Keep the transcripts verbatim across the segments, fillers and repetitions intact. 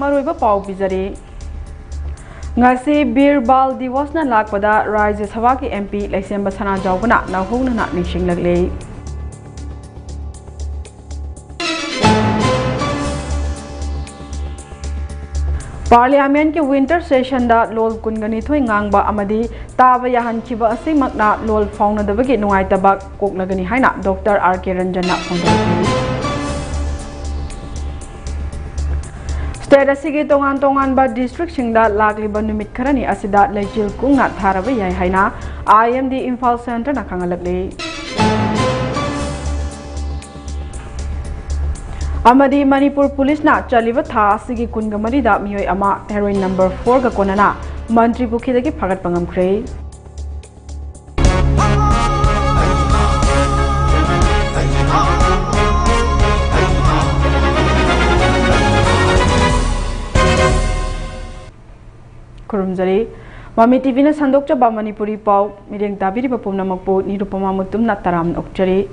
ꯃꯔꯨꯑꯣꯏꯕ ꯄꯥꯎ ꯄꯤꯖꯔꯤ꯫ ꯉꯁꯤ ꯕꯤꯔ ꯕꯥꯜ ꯗꯤꯋꯁꯅ ꯂꯥꯛꯄꯗ ꯔꯥꯖ꯭ꯌ ꯁꯚꯥꯒꯤ M P ꯂꯩꯁꯦꯝꯕ ꯁꯅꯥꯖꯥꯎꯕꯅ ꯅꯧꯍꯧꯅꯅ ꯅꯤꯡꯁꯤꯡꯂꯛꯂꯤ꯫ ꯄꯥꯔꯂꯤꯌꯥꯃꯦꯟꯠꯀꯤ ꯋꯤꯟꯇꯔ ꯁꯦꯁꯟꯗ ꯂꯣꯜ ꯀꯨꯟꯒ ꯅꯤꯊꯣꯏ ꯉꯥꯡꯕ ꯑꯃꯗꯤ ꯇꯥꯕ ꯌꯥꯍꯟꯈꯤꯕ ꯑꯁꯤꯃꯛꯅ ꯂꯣꯜ ꯐꯥꯎꯅꯗꯕꯒꯤ ꯅꯨꯡꯉꯥꯏꯇꯕ ꯀꯣꯛꯂꯒꯅꯤ ꯍꯥꯏꯅ ꯗꯣꯛꯇꯔ ꯑꯥꯔ ꯀꯦ ꯔꯟꯖꯟꯅ ꯐꯣꯡꯗꯣꯛꯈꯤ꯫ ꯁ꯭ꯇꯦꯠ ꯑꯁꯤꯒꯤ ꯇꯣꯉꯥꯟ ꯇꯣꯉꯥꯟꯕ ꯗꯤꯁꯇ꯭ꯔꯤꯛꯁꯤꯡꯗ ꯂꯥꯛꯂꯤꯕ ꯅꯨꯃꯤꯠ ꯈꯔꯅꯤ ꯑꯁꯤꯗ ꯂꯩꯆꯤꯜ ꯀꯨꯡꯅ ꯊꯥꯔꯕ ꯌꯥꯏ ꯍꯥꯏꯅ I M D ꯏꯝꯐꯥꯜ ꯁꯦꯟꯇꯔꯅ ꯈꯪꯍꯜꯂꯛꯂꯤ꯫ ꯑꯃꯗꯤ ꯃꯅꯤꯄꯨꯔ ꯄꯨꯂꯤꯁꯅ ꯆꯠꯂꯤꯕ ꯊꯥ ꯑꯁꯤꯒꯤ ꯀꯨꯟꯒ ꯃꯔꯤꯗ ꯃꯤꯑꯣꯏ ꯑꯃ heroin number fourꯒ ꯀꯣꯟꯅꯅ ꯃꯟꯇ꯭ꯔꯤ ꯄꯨꯈ꯭ꯔꯤꯗꯒꯤ ꯐꯥꯒꯠꯄ ꯉꯝꯈ꯭ꯔꯦ꯫ ꯈꯨꯔꯨꯝꯖꯔꯤ꯫ ꯃꯃꯤ ꯇꯤꯚꯤꯅ ꯁꯟꯗꯣꯛꯆꯕ ꯃꯅꯤꯄꯨꯔꯤ ꯄꯥꯎ, ꯃꯤꯠꯌꯦꯡ ꯇꯥꯕꯤꯔꯤꯕ ꯄꯨꯝꯅꯃꯛꯄꯨ ꯅꯤꯔꯨꯄꯃꯥ ꯃꯨꯇꯨꯝꯅ ꯇꯔꯥꯝꯅ ꯑꯣꯛꯆꯔꯤ꯫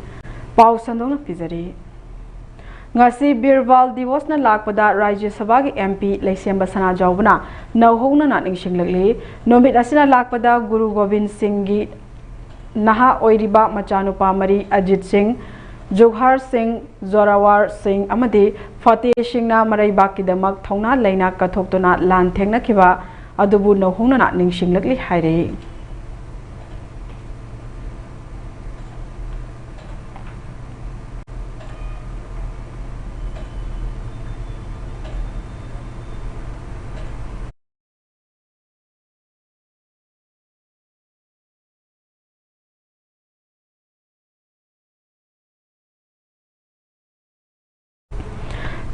ꯄꯥꯎ ꯁꯟꯗꯣꯛꯅ ꯄꯤꯖꯔꯤ꯫ ꯉꯁꯤ ꯕꯤꯔ ꯕꯥꯜ ꯗꯤꯋꯁꯅ ꯂꯥꯛꯄꯗ ꯔꯥꯖ꯭ꯌ ꯁꯚꯥꯒꯤ M P ꯂꯩꯁꯦꯝꯕ ꯁꯅꯥꯖꯥꯎꯕꯅ ꯅꯧꯍꯧꯅꯅ ꯅꯤꯡꯁꯤꯡꯂꯛꯂꯤ꯫ ꯅꯨꯃꯤꯠ ꯑꯁꯤꯅ ꯂꯥꯛꯄꯗ ꯒꯨꯔꯨ ꯒꯣꯕꯤꯟ ꯁꯤꯡꯒꯤ ꯅꯍꯥ ꯑꯣꯏꯔꯤꯕ ꯃꯆꯥꯅꯨꯄꯥ ꯃꯔꯤ ꯑꯖꯤꯠ ꯁꯤꯡ, ꯖꯨꯍꯥꯔ ꯁꯤꯡ, ꯖꯣꯔꯥꯋꯥꯔ ꯁꯤꯡ ꯑꯃꯗꯤ ꯐꯇꯦꯍ ꯁꯤꯡꯅ ꯃꯔꯩꯕꯥꯛꯀꯤꯗꯃꯛ ꯊꯧꯅꯥ ꯂꯩꯅ ꯀꯠꯊꯣꯛꯇꯨꯅ ꯂꯥꯟ ꯊꯦꯡꯅꯈꯤꯕ ꯑꯗꯨꯕꯨ ꯅꯧꯍꯧꯅꯅ ꯅꯤꯡꯁꯤꯡꯂꯛꯂꯤ ꯍꯥꯏꯔꯤ꯫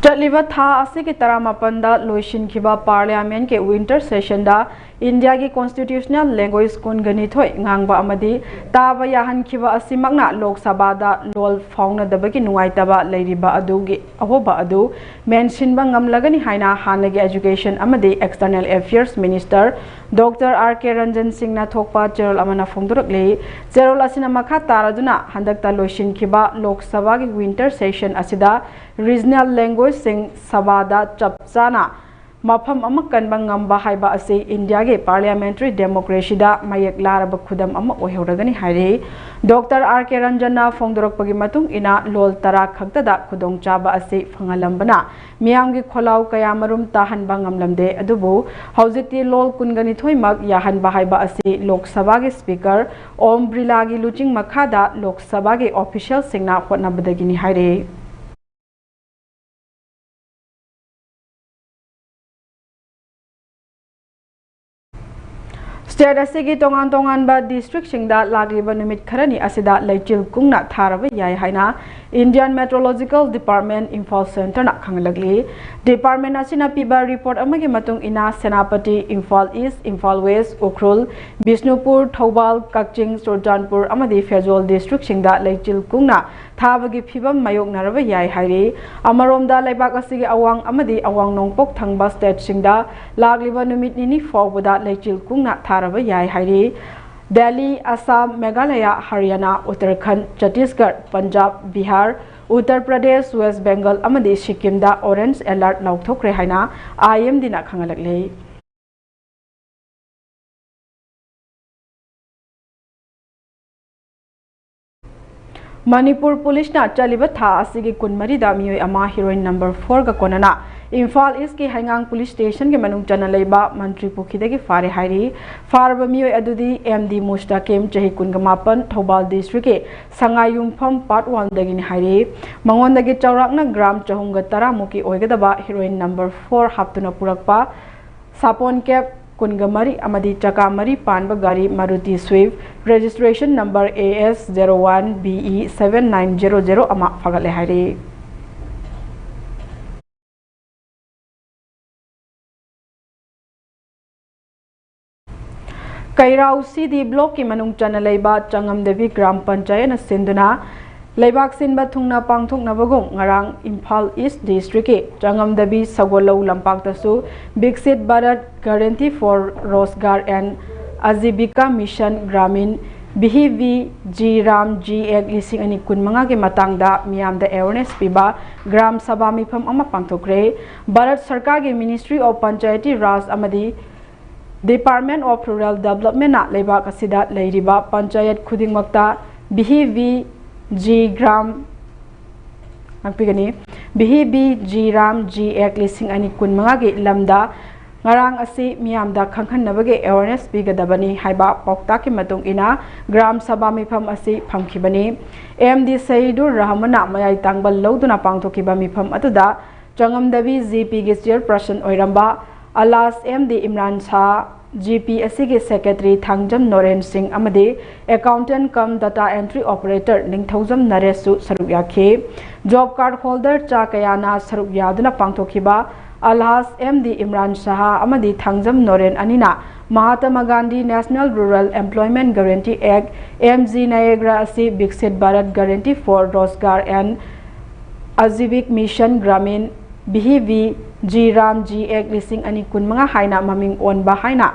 ꯆꯠꯂꯤꯕ ꯊꯥ ꯑꯁꯤꯒꯤ ꯇꯔꯥꯃꯥꯄꯟꯗ ꯂꯣꯏꯁꯤꯟꯈꯤꯕ ꯄꯥꯔꯂꯤꯌꯥꯃꯦꯟꯠꯀꯤ ꯋꯤꯟꯇꯔ ꯁꯦꯁꯟꯗ ꯏꯟꯗꯤꯌꯥꯒꯤ ꯀꯣꯟꯁꯇꯤꯇ꯭ꯌꯨꯁꯅꯦꯜ ꯂꯦꯡꯒ꯭ꯋꯦꯖ ꯀꯨꯟꯒ ꯅꯤꯊꯣꯏ ꯉꯥꯡꯕ ꯑꯃꯗꯤ ꯇꯥꯕ ꯌꯥꯍꯟꯈꯤꯕ ꯑꯁꯤꯃꯛꯅ ꯂꯣꯛ ꯁꯚꯥꯗ ꯂꯣꯜ ꯐꯥꯎꯅꯗꯕꯒꯤ ꯅꯨꯡꯉꯥꯏꯇꯕ ꯂꯩꯔꯤꯕ ꯑꯗꯨꯒꯤ ꯑꯍꯣꯕ ꯑꯗꯨ ꯃꯦꯟꯁꯤꯟꯕ ꯉꯝꯂꯒꯅꯤ ꯍꯥꯏꯅ ꯍꯥꯟꯅꯒꯤ ꯑꯦꯖꯨꯀꯦꯁꯟ ꯑꯃꯗꯤ external affairs minister doctor R K Ranjan ꯁꯤꯡꯅ ꯊꯣꯛꯄ ꯆꯦꯔꯣꯜ ꯑꯃꯅ ꯐꯣꯡꯗꯣꯔꯛꯂꯤ꯫ ꯆꯦꯔꯣꯜ ꯑꯁꯤꯅ ꯃꯈꯥ ꯇꯥꯔꯗꯨꯅ ꯍꯟꯗꯛꯇ ꯂꯣꯏꯁꯤꯟꯈꯤꯕ ꯂꯣꯛ ꯁꯚꯥꯒꯤ ꯋꯤꯟꯇꯔ ꯁꯦꯁꯟ ꯑꯁꯤꯗ ꯔꯤꯖꯅꯦꯜ ꯂꯦꯡꯒ꯭ꯋꯦꯖ ꯁꯤꯡ ꯁꯚꯥꯗ ꯆꯞ ꯆꯥꯅ ꯃꯐꯝ ꯑꯃ ꯀꯟꯕ ꯉꯝꯕ ꯍꯥꯏꯕ ꯑꯁꯤ ꯏꯟꯗꯤꯌꯥꯒꯤ parliamentary democracyꯗ ꯃꯌꯦꯛ ꯂꯥꯔꯕ ꯈꯨꯗꯝ ꯑꯃ ꯑꯣꯏꯍꯧꯔꯒꯅꯤ ꯍꯥꯏꯔꯤ꯫ ꯗꯣꯛꯇꯔ ꯑꯥꯔ ꯀꯦ ꯔꯟꯖꯟꯅ ꯐꯣꯡꯗꯣꯔꯛꯄꯒꯤ ꯃꯇꯨꯡ ꯏꯟꯅ ꯂꯣꯜ ꯇꯔꯥ ꯈꯛꯇꯗ ꯈꯨꯗꯣꯡꯆꯥꯕ ꯑꯁꯤ ꯐꯪꯍꯜꯂꯝꯕꯅ ꯃꯤꯌꯥꯝꯒꯤ ꯈꯣꯜꯂꯥꯎ ꯀꯌꯥꯃꯔꯨꯝ ꯇꯥꯍꯟꯕ ꯉꯝꯂꯝꯗꯦ꯫ ꯑꯗꯨꯕꯨ ꯍꯧꯖꯤꯛꯇꯤ ꯂꯣꯜ ꯀꯨꯟꯒ ꯅꯤꯊꯣꯏꯃꯛ ꯌꯥꯍꯟꯕ ꯍꯥꯏꯕ ꯑꯁꯤ ꯂꯣꯛ ꯁꯚꯥꯒꯤ Speaker ꯑꯣꯝ ꯕꯤꯔꯂꯥꯒꯤ ꯂꯨꯆꯤꯡ ꯃꯈꯥꯗ ꯂꯣꯛ ꯁꯚꯥꯒꯤ officialꯁꯤꯡꯅ ꯍꯣꯠꯅꯕꯗꯒꯤꯅꯤ ꯍꯥꯏꯔꯤ꯫ State ꯑꯁꯤꯒꯤ ꯇꯣꯉꯥꯟ ꯇꯣꯉꯥꯟꯕ districtꯁꯤꯡꯗ ꯂꯥꯛꯂꯤꯕ ꯅꯨꯃꯤꯠ ꯈꯔꯅꯤ ꯑꯁꯤꯗ ꯂꯩꯆꯤꯜ ꯀꯨꯡꯅ ꯊꯥꯔꯕ ꯌꯥꯏ ꯍꯥꯏꯅ Indian Meteorological Department, Imphal Centreꯅ ꯈꯪꯍꯜꯂꯛꯂꯤ꯫ Department ꯑꯁꯤꯅ ꯄꯤꯕ report ꯑꯃꯒꯤ ꯃꯇꯨꯡ ꯏꯟꯅ, ꯁꯦꯅꯥꯄꯇꯤ, ꯏꯝꯐꯥꯜ East, ꯏꯝꯐꯥꯜ West, ꯎꯈ꯭ꯔꯨꯜ, ꯕꯤꯁꯅꯨꯄꯨꯔ, ꯊꯧꯕꯥꯜ, ꯀꯛꯆꯤꯡ, ꯆꯨꯔꯆꯥꯟꯄꯨꯔ ꯑꯃꯗꯤ ꯐꯦꯖꯣꯜ districtꯁꯤꯡꯗ ꯂꯩꯆꯤꯜ ꯀꯨꯡꯅ ꯊꯥꯕꯒꯤ ꯐꯤꯕꯝ ꯃꯥꯌꯣꯛꯅꯔꯕ ꯌꯥꯏ ꯍꯥꯏꯔꯤ꯫ ꯑꯃꯔꯣꯝꯗ, ꯂꯩꯕꯥꯛ ꯑꯁꯤꯒꯤ ꯑꯋꯥꯡ ꯑꯃꯗꯤ ꯑꯋꯥꯡ ꯅꯣꯡꯄꯣꯛ ꯊꯪꯕ stateꯁꯤꯡꯗ ꯂꯥꯛꯂꯤꯕ ꯅꯨꯃꯤꯠ ꯅꯤꯅꯤ ꯐꯥꯎꯕꯗ ꯂꯩꯆꯤꯜ ꯀꯨꯡꯅ ꯊꯥꯔꯕ ꯌꯥꯏ ꯍꯥꯏꯔꯤ꯫ ꯗꯦꯜꯂꯤ, ꯑꯁꯥꯝ, ꯃꯦꯘꯥꯂꯌꯥ, ꯍꯔꯤꯌꯥꯅꯥ, ꯎꯠꯇꯔꯈꯟꯗ, ꯆꯇꯤꯁꯒꯔ, ꯄꯟꯖꯥꯕ, ꯕꯤꯍꯥꯔ, ꯎꯠꯇꯔ ꯄ꯭ꯔꯗꯦꯁ, ꯋꯦꯁ ꯕꯦꯡꯒꯜ ꯑꯃꯗꯤ ꯁꯤꯛꯀꯤꯝꯗ orange alert ꯂꯥꯎꯊꯣꯛꯈ꯭ꯔꯦ ꯍꯥꯏꯅ IMDꯅ ꯈꯪꯍꯜꯂꯛꯂꯤ꯫ ꯃꯅꯤꯄꯨꯔ ꯄꯨꯂꯤꯁꯅ ꯆꯠꯂꯤꯕ ꯊꯥ ꯑꯁꯤꯒꯤ ꯀꯨꯟꯃꯔꯤꯗ ꯃꯤꯑꯣꯏ ꯑꯃ heroin number fourꯒ ꯀꯣꯟꯅꯅ ꯏꯝꯐꯥꯜ Eastꯀꯤ ꯍꯩꯉꯥꯡ police stationꯒꯤ ꯃꯅꯨꯡ ꯆꯟꯅ ꯂꯩꯕ ꯃꯟꯇ꯭ꯔꯤ ꯄꯨꯈ꯭ꯔꯤꯗꯒꯤ ꯐꯥꯔꯦ ꯍꯥꯏꯔꯤ꯫ ꯐꯥꯔꯕ ꯃꯤꯑꯣꯏ ꯑꯗꯨꯗꯤ M D ꯃꯨꯁꯇꯥꯀꯤꯝ, ꯆꯍꯤ ꯀꯨꯟꯒ ꯃꯥꯄꯟ, ꯊꯧꯕꯥꯜ districtꯀꯤ ꯁꯉꯥꯏꯌꯨꯝꯐꯝ part oneꯗꯒꯤꯅꯤ ꯍꯥꯏꯔꯤ꯫ ꯃꯉꯣꯟꯗꯒꯤ ꯆꯥꯎꯔꯥꯛꯅ gram ꯆꯍꯨꯝꯒ ꯇꯔꯥ ꯃꯨꯛꯀꯤ ꯑꯣꯏꯒꯗꯕ heroin number four ꯍꯥꯞꯇꯨꯅ ꯄꯨꯔꯛꯄ, ꯁꯥꯄꯣꯟ cap ꯀꯨꯟꯒ ꯃꯔꯤ ꯑꯃꯗꯤ ꯆꯀꯥ ꯃꯔꯤ ꯄꯥꯟꯕ ꯒꯥꯔꯤ Maruti Swift, registration number A S zero one B E seven nine zero zero ꯑꯃ ꯐꯥꯒꯠꯂꯦ ꯍꯥꯏꯔꯤ꯫ ꯀꯩꯔꯥꯎ C D blockꯀꯤ ꯃꯅꯨꯡ ꯆꯟꯅ ꯂꯩꯕ ꯆꯉꯝꯗꯕꯤ ꯒ꯭ꯔꯥꯝ ꯄꯟꯆꯥꯌꯠꯅ ꯁꯤꯟꯗꯨꯅ ꯂꯩꯕꯥꯛ ꯁꯤꯟꯕ ꯊꯨꯡꯅ ꯄꯥꯡꯊꯣꯛꯅꯕꯒꯨꯝ ꯉꯔꯥꯡ ꯏꯝꯐꯥꯜ East districtꯀꯤ ꯆꯉꯝꯗꯕꯤ ꯁꯒꯣꯜꯂꯧ ꯂꯝꯄꯥꯛꯇꯁꯨ Viksit Bharat Guarantee for Rozgar and Ajibika Mission Gramin V V G RAM G act ꯂꯤꯁꯤꯡ ꯑꯅꯤ ꯀꯨꯟꯃꯉꯥꯒꯤ ꯃꯇꯥꯡꯗ ꯃꯤꯌꯥꯝꯗ awareness ꯄꯤꯕ ꯒ꯭ꯔꯥꯝ ꯁꯚꯥ ꯃꯤꯐꯝ ꯑꯃ ꯄꯥꯡꯊꯣꯛꯈ꯭ꯔꯦ꯫ ꯚꯥꯔꯠ ꯁꯔꯀꯥꯔꯒꯤ Ministry of Panchayati Raj ꯑꯃꯗꯤ Department of Rural Developmentꯅ ꯂꯩꯕꯥꯛ ꯑꯁꯤꯗ ꯂꯩꯔꯤꯕ ꯄꯟꯆꯥꯌꯠ ꯈꯨꯗꯤꯡꯃꯛꯇ ꯚꯤ ꯚꯤ ꯖꯤ ꯒ꯭ꯔꯥꯝ ꯉꯥꯛꯄꯤꯒꯅꯤ꯫ V V G RAM G act ꯂꯤꯁꯤꯡ ꯑꯅꯤ ꯀꯨꯟꯃꯉꯥꯒꯤ ꯂꯝꯗ ꯉꯔꯥꯡ ꯑꯁꯤ ꯃꯤꯌꯥꯝꯗ ꯈꯪꯍꯟꯅꯕꯒꯤ awareness ꯄꯤꯒꯗꯕꯅꯤ ꯍꯥꯏꯕ ꯄꯥꯎꯇꯥꯛꯀꯤ ꯃꯇꯨꯡ ꯏꯟꯅ ꯒ꯭ꯔꯥꯝ ꯁꯚꯥ ꯃꯤꯐꯝ ꯑꯁꯤ ꯐꯝꯈꯤꯕꯅꯤ꯫ ꯑꯦꯝ ꯗꯤ ꯁꯌꯤꯗꯨꯔ ꯔꯍꯃꯟꯅ ꯃꯌꯥꯏ ꯇꯥꯡꯕ ꯂꯧꯗꯨꯅ ꯄꯥꯡꯊꯣꯛꯈꯤꯕ ꯃꯤꯐꯝ ꯑꯗꯨꯗ ꯆꯉꯝꯗꯕꯤ ꯖꯤ ꯄꯤꯒꯤ chairperson ꯑꯣꯏꯔꯝꯕ Alhaj M D Imran Shah, G P ꯑꯁꯤꯒꯤ secretary ꯊꯥꯡꯖꯝ ꯅꯣꯔꯦꯟ ꯁꯤꯡ ꯑꯃꯗꯤ accountant cum data entry operator ꯅꯤꯡꯊꯧꯖꯝ ꯅꯔꯦꯁꯁꯨ ꯁꯔꯨꯛ ꯌꯥꯈꯤ꯫ Job card holder ꯆꯥ ꯀꯌꯥꯅ ꯁꯔꯨꯛ ꯌꯥꯗꯨꯅ ꯄꯥꯡꯊꯣꯛꯈꯤꯕ ꯑꯜꯍꯥꯖ ꯑꯦꯝ ꯗꯤ ꯏꯝꯔꯥꯟ ꯁꯥꯍ ꯑꯃꯗꯤ ꯊꯥꯡꯖꯝ ꯅꯣꯔꯦꯟ ꯑꯅꯤꯅ Mahatma Gandhi National Rural Employment Guarantee Act, M G NREGA ꯑꯁꯤ Viksit Bharat Guarantee for Rozgar and Ajeevika Mission Gramin, V V G RAM G act ꯂꯤꯁꯤꯡ ꯑꯅꯤ ꯀꯨꯟꯃꯉꯥ ꯍꯥꯏꯅ ꯃꯃꯤꯡ ꯑꯣꯟꯕ ꯍꯥꯏꯅ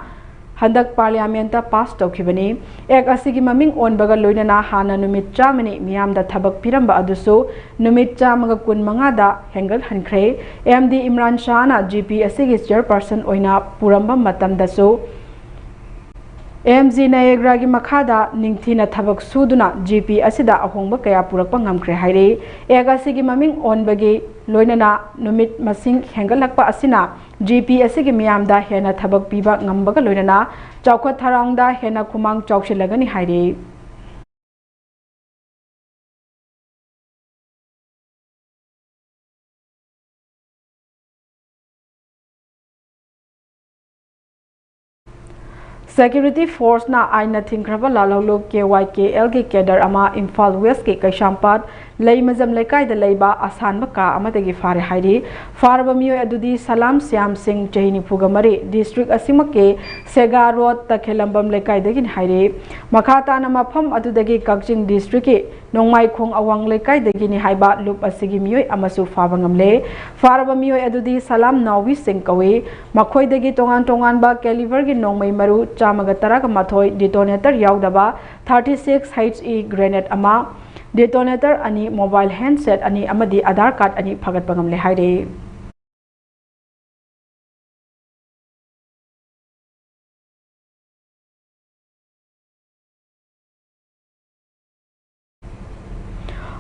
ꯍꯟꯗꯛ Parliamentꯇ pass ꯇꯧꯈꯤꯕꯅꯤ꯫ Act ꯑꯁꯤꯒꯤ ꯃꯃꯤꯡ ꯑꯣꯟꯕꯒ ꯂꯣꯏꯅꯅ ꯍꯥꯟꯅ ꯅꯨꯃꯤꯠ ꯆꯥꯝꯃꯅꯤ ꯃꯤꯌꯥꯝꯗ ꯊꯕꯛ ꯄꯤꯔꯝꯕ ꯑꯗꯨꯁꯨ ꯅꯨꯃꯤꯠ ꯆꯥꯝꯃꯒ ꯀꯨꯟꯃꯉꯥꯗ ꯍꯦꯟꯒꯠꯍꯟꯈ꯭ꯔꯦ꯫ M D Imran ꯁꯥꯍꯅ G P ꯑꯁꯤꯒꯤ chairperson ꯑꯣꯏꯅ ꯄꯨꯔꯝꯕ ꯃꯇꯝꯗꯁꯨ ꯑꯦꯝ ꯖꯤ NREGAꯒꯤ ꯃꯈꯥꯗ ꯅꯤꯡꯊꯤꯅ ꯊꯕꯛ ꯁꯨꯗꯨꯅ ꯖꯤ ꯄꯤ ꯑꯁꯤꯗ ꯑꯍꯣꯡꯕ ꯀꯌꯥ ꯄꯨꯔꯛꯄ ꯉꯝꯈ꯭ꯔꯦ ꯍꯥꯏꯔꯤ꯫ Act ꯑꯁꯤꯒꯤ ꯃꯃꯤꯡ ꯑꯣꯟꯕꯒꯤ ꯂꯣꯏꯅꯅ ꯅꯨꯃꯤꯠ ꯃꯁꯤꯡ ꯍꯦꯟꯒꯠꯂꯛꯄ ꯑꯁꯤꯅ ꯖꯤ ꯄꯤ ꯑꯁꯤꯒꯤ ꯃꯤꯌꯥꯝꯗ ꯍꯦꯟꯅ ꯊꯕꯛ ꯄꯤꯕ ꯉꯝꯕꯒ ꯂꯣꯏꯅꯅ ꯆꯥꯎꯈꯠ ꯊꯧꯔꯥꯡꯗ ꯍꯦꯟꯅ ꯈꯨꯃꯥꯡ ꯆꯥꯎꯁꯤꯜꯂꯒꯅꯤ ꯍꯥꯏꯔꯤ꯫ Security forceꯅ ꯑꯥꯏꯟꯅ ꯊꯤꯡꯈ꯭ꯔꯕ ꯂꯥꯜꯍꯧꯂꯨꯞ ꯀꯦ ꯋꯥꯏ ꯀꯦ ꯑꯦꯜꯒꯤ cadre ꯑꯃ ꯏꯝꯐꯥꯜ Westꯀꯤ ꯀꯩꯁꯥꯝꯄꯥꯠ ꯂꯩꯃꯖꯝ ꯂꯩꯀꯥꯏꯗ ꯂꯩꯕ ꯑꯁꯥꯟꯕ ꯀꯥ ꯑꯃꯗꯒꯤ ꯐꯥꯔꯦ ꯍꯥꯏꯔꯤ꯫ ꯐꯥꯔꯕ ꯃꯤꯑꯣꯏ ꯑꯗꯨꯗꯤ ꯁꯂꯥꯝ ꯁ꯭ꯌꯥꯝ ꯁꯤꯡ, ꯆꯍꯤ ꯅꯤꯐꯨꯒ ꯃꯔꯤ, ꯗꯤꯁꯇ꯭ꯔꯤꯛ ꯑꯁꯤꯃꯛꯀꯤ ꯁꯦꯒꯥ ꯔꯣꯗ ꯇꯈꯦꯂꯝꯕꯝ ꯂꯩꯀꯥꯏꯗꯒꯤꯅꯤ ꯍꯥꯏꯔꯤ꯫ ꯃꯈꯥ ꯇꯥꯅ ꯃꯐꯝ ꯑꯗꯨꯗꯒꯤ ꯀꯛꯆꯤꯡ ꯗꯤꯁꯇ꯭ꯔꯤꯛꯀꯤ ꯅꯣꯡꯃꯥꯏꯈꯣꯡ ꯑꯋꯥꯡ ꯂꯩꯀꯥꯏꯗꯒꯤꯅꯤ ꯍꯥꯏꯕ ꯂꯨꯞ ꯑꯁꯤꯒꯤ ꯃꯤꯑꯣꯏ ꯑꯃꯁꯨ ꯐꯥꯕ ꯉꯝꯂꯦ꯫ ꯐꯥꯔꯕ ꯃꯤꯑꯣꯏ ꯑꯗꯨꯗꯤ ꯁꯂꯥꯝ ꯅꯥꯎꯕꯤ ꯁꯤꯡ ꯀꯧꯏ꯫ ꯃꯈꯣꯏꯗꯒꯤ ꯇꯣꯉꯥꯟ ꯇꯣꯉꯥꯟꯕ ꯀꯦꯂꯤꯕꯔꯒꯤ ꯅꯣꯡꯃꯩ ꯃꯔꯨ ꯆꯥꯝꯃꯒ ꯇꯔꯥꯒ ꯃꯥꯊꯣꯏ, ꯗꯤꯇꯣꯅꯦꯇꯔ ꯌꯥꯎꯗꯕ thirty six H E grenade ꯑꯃ, ꯗꯤꯇꯣꯅꯦꯇꯔ ꯑꯅꯤ, ꯃꯣꯕꯥꯏꯜ ꯍꯦꯟꯗꯁꯦꯠ ꯑꯅꯤ ꯑꯃꯗꯤ ꯑꯥꯙꯥꯔ ꯀꯥꯔꯗ ꯑꯅꯤ ꯐꯥꯒꯠꯄ ꯉꯝꯂꯦ ꯍꯥꯏꯔꯤ꯫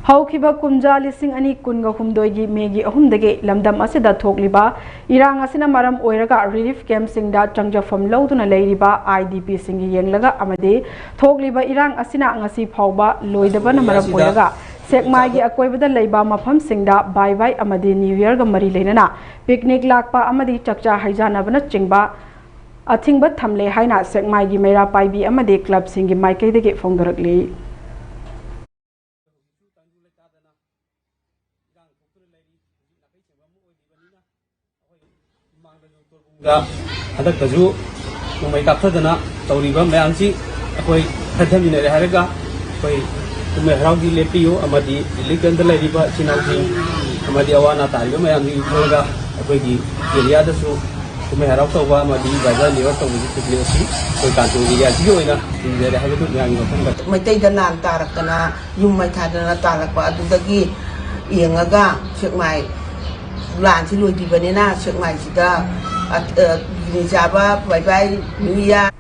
ꯍꯧꯈꯤꯕ ꯀꯨꯝꯖꯥ ꯂꯤꯁꯤꯡ ꯑꯅꯤ ꯀꯨꯟꯒ ꯍꯨꯝꯗꯣꯏꯒꯤ ꯃꯦꯒꯤ ꯑꯍꯨꯝꯗꯒꯤ ꯂꯝꯗꯝ ꯑꯁꯤꯗ ꯊꯣꯛꯂꯤꯕ ꯏꯔꯥꯡ ꯑꯁꯤꯅ ꯃꯔꯝ ꯑꯣꯏꯔꯒ ꯔꯤꯂꯤꯐ ꯀꯦꯝꯞꯁꯤꯡꯗ ꯆꯪꯖꯐꯝ ꯂꯧꯗꯨꯅ ꯂꯩꯔꯤꯕ ꯑꯥꯏ ꯗꯤ ꯄꯤꯁꯤꯡꯒꯤ ꯌꯦꯡꯂꯒ ꯑꯃꯗꯤ ꯊꯣꯛꯂꯤꯕ ꯏꯔꯥꯡ ꯑꯁꯤꯅ ꯉꯁꯤ ꯐꯥꯎꯕ ꯂꯣꯏꯗꯕꯅ ꯃꯔꯝ ꯑꯣꯏꯔꯒ ꯁꯦꯛꯃꯥꯏꯒꯤ ꯑꯀꯣꯏꯕꯗ ꯂꯩꯕ ꯃꯐꯝꯁꯤꯡꯗ ꯕꯥꯏ ꯕꯥꯏ ꯑꯃꯗꯤ ꯅ꯭ꯌꯨ ꯌꯔꯒ ꯃꯔꯤ ꯂꯩꯅꯅ ꯄꯤꯛꯅꯤꯛ ꯂꯥꯛꯄ ꯑꯃꯗꯤ ꯆꯥꯛꯆꯥ ꯍꯩꯖꯥꯟꯅꯕꯅꯆꯤꯡꯕ ꯑꯊꯤꯡꯕ ꯊꯝꯂꯦ ꯍꯥꯏꯅ ꯁꯦꯛꯃꯥꯏꯒꯤ ꯃꯩꯔꯥ ꯄꯥꯏꯕꯤ ꯑꯃꯗꯤ ꯀ꯭ꯂꯕꯁꯤꯡꯒꯤ ꯃꯥꯏꯀꯩꯗꯒꯤ ꯐꯣꯡꯗꯣꯔꯛꯂꯤ꯫ ꯍꯟꯗꯛꯇꯁꯨ ꯅꯣꯡꯃꯩ ꯀꯥꯞꯊꯗꯅ ꯇꯧꯔꯤꯕ ꯃꯌꯥꯝꯁꯤ ꯑꯩꯈꯣꯏ ꯍꯟꯊꯃꯤꯟꯅꯔꯦ ꯍꯥꯏꯔꯒ ꯑꯩꯈꯣꯏ ꯀꯨꯝꯍꯩ ꯍꯔꯥꯎꯒꯤ ꯂꯦꯞꯄꯤꯌꯨ ꯑꯃꯗꯤ ꯔꯤꯂꯤꯐ ꯀꯦꯝꯞꯇ ꯂꯩꯔꯤꯕ ꯏꯆꯤꯟ ꯏꯅꯥꯎꯁꯤꯡ ꯑꯃꯗꯤ ꯑꯋꯥ ꯑꯅꯥ ꯇꯥꯔꯤꯕ ꯃꯌꯥꯝꯁꯤꯡ ꯈꯜꯂꯒ ꯑꯩꯈꯣꯏꯒꯤ ꯑꯦꯔꯤꯌꯥꯗꯁꯨ ꯀꯨꯝꯍꯩ ꯍꯔꯥꯎ ꯇꯧꯕ ꯑꯃꯗꯤ ꯕꯥꯏꯕꯜ ꯅꯤꯌꯔ ꯇꯧꯕꯒꯤ ꯄꯤꯛꯅꯤꯛ ꯑꯁꯤ ꯑꯩꯈꯣꯏ ꯀꯥꯟꯆꯤꯄꯨꯔ ꯑꯦꯔꯤꯌꯥꯁꯤꯒꯤ ꯑꯣꯏꯅ ꯊꯤꯡꯖꯔꯦ ꯍꯥꯏꯕꯗꯨ ꯃꯌꯥꯝꯒꯤ ꯃꯐꯝꯗ꯫ ꯃꯩꯇꯩꯗ ꯂꯥꯟ ꯇꯥꯔꯛꯇꯅ ꯌꯨꯝ ꯃꯩ ꯊꯥꯗꯅ ꯇꯥꯔꯛꯄ ꯑꯗꯨꯗꯒꯤ ꯌꯦꯡꯉꯒ ꯁꯦꯛꯃꯥꯏ ꯂꯥꯟꯁꯤ ꯂꯣꯏꯗ꯭ꯔꯤꯕꯅꯤꯅ ꯁꯦꯛꯃꯥꯏꯁꯤꯗ, ꯑ, ꯑ, ꯄꯤꯛꯅꯤꯛ ꯆꯥꯕ, ꯕꯥꯏ ꯕꯥꯏ ꯅ꯭ꯌꯨ ꯏꯌꯥꯔ꯫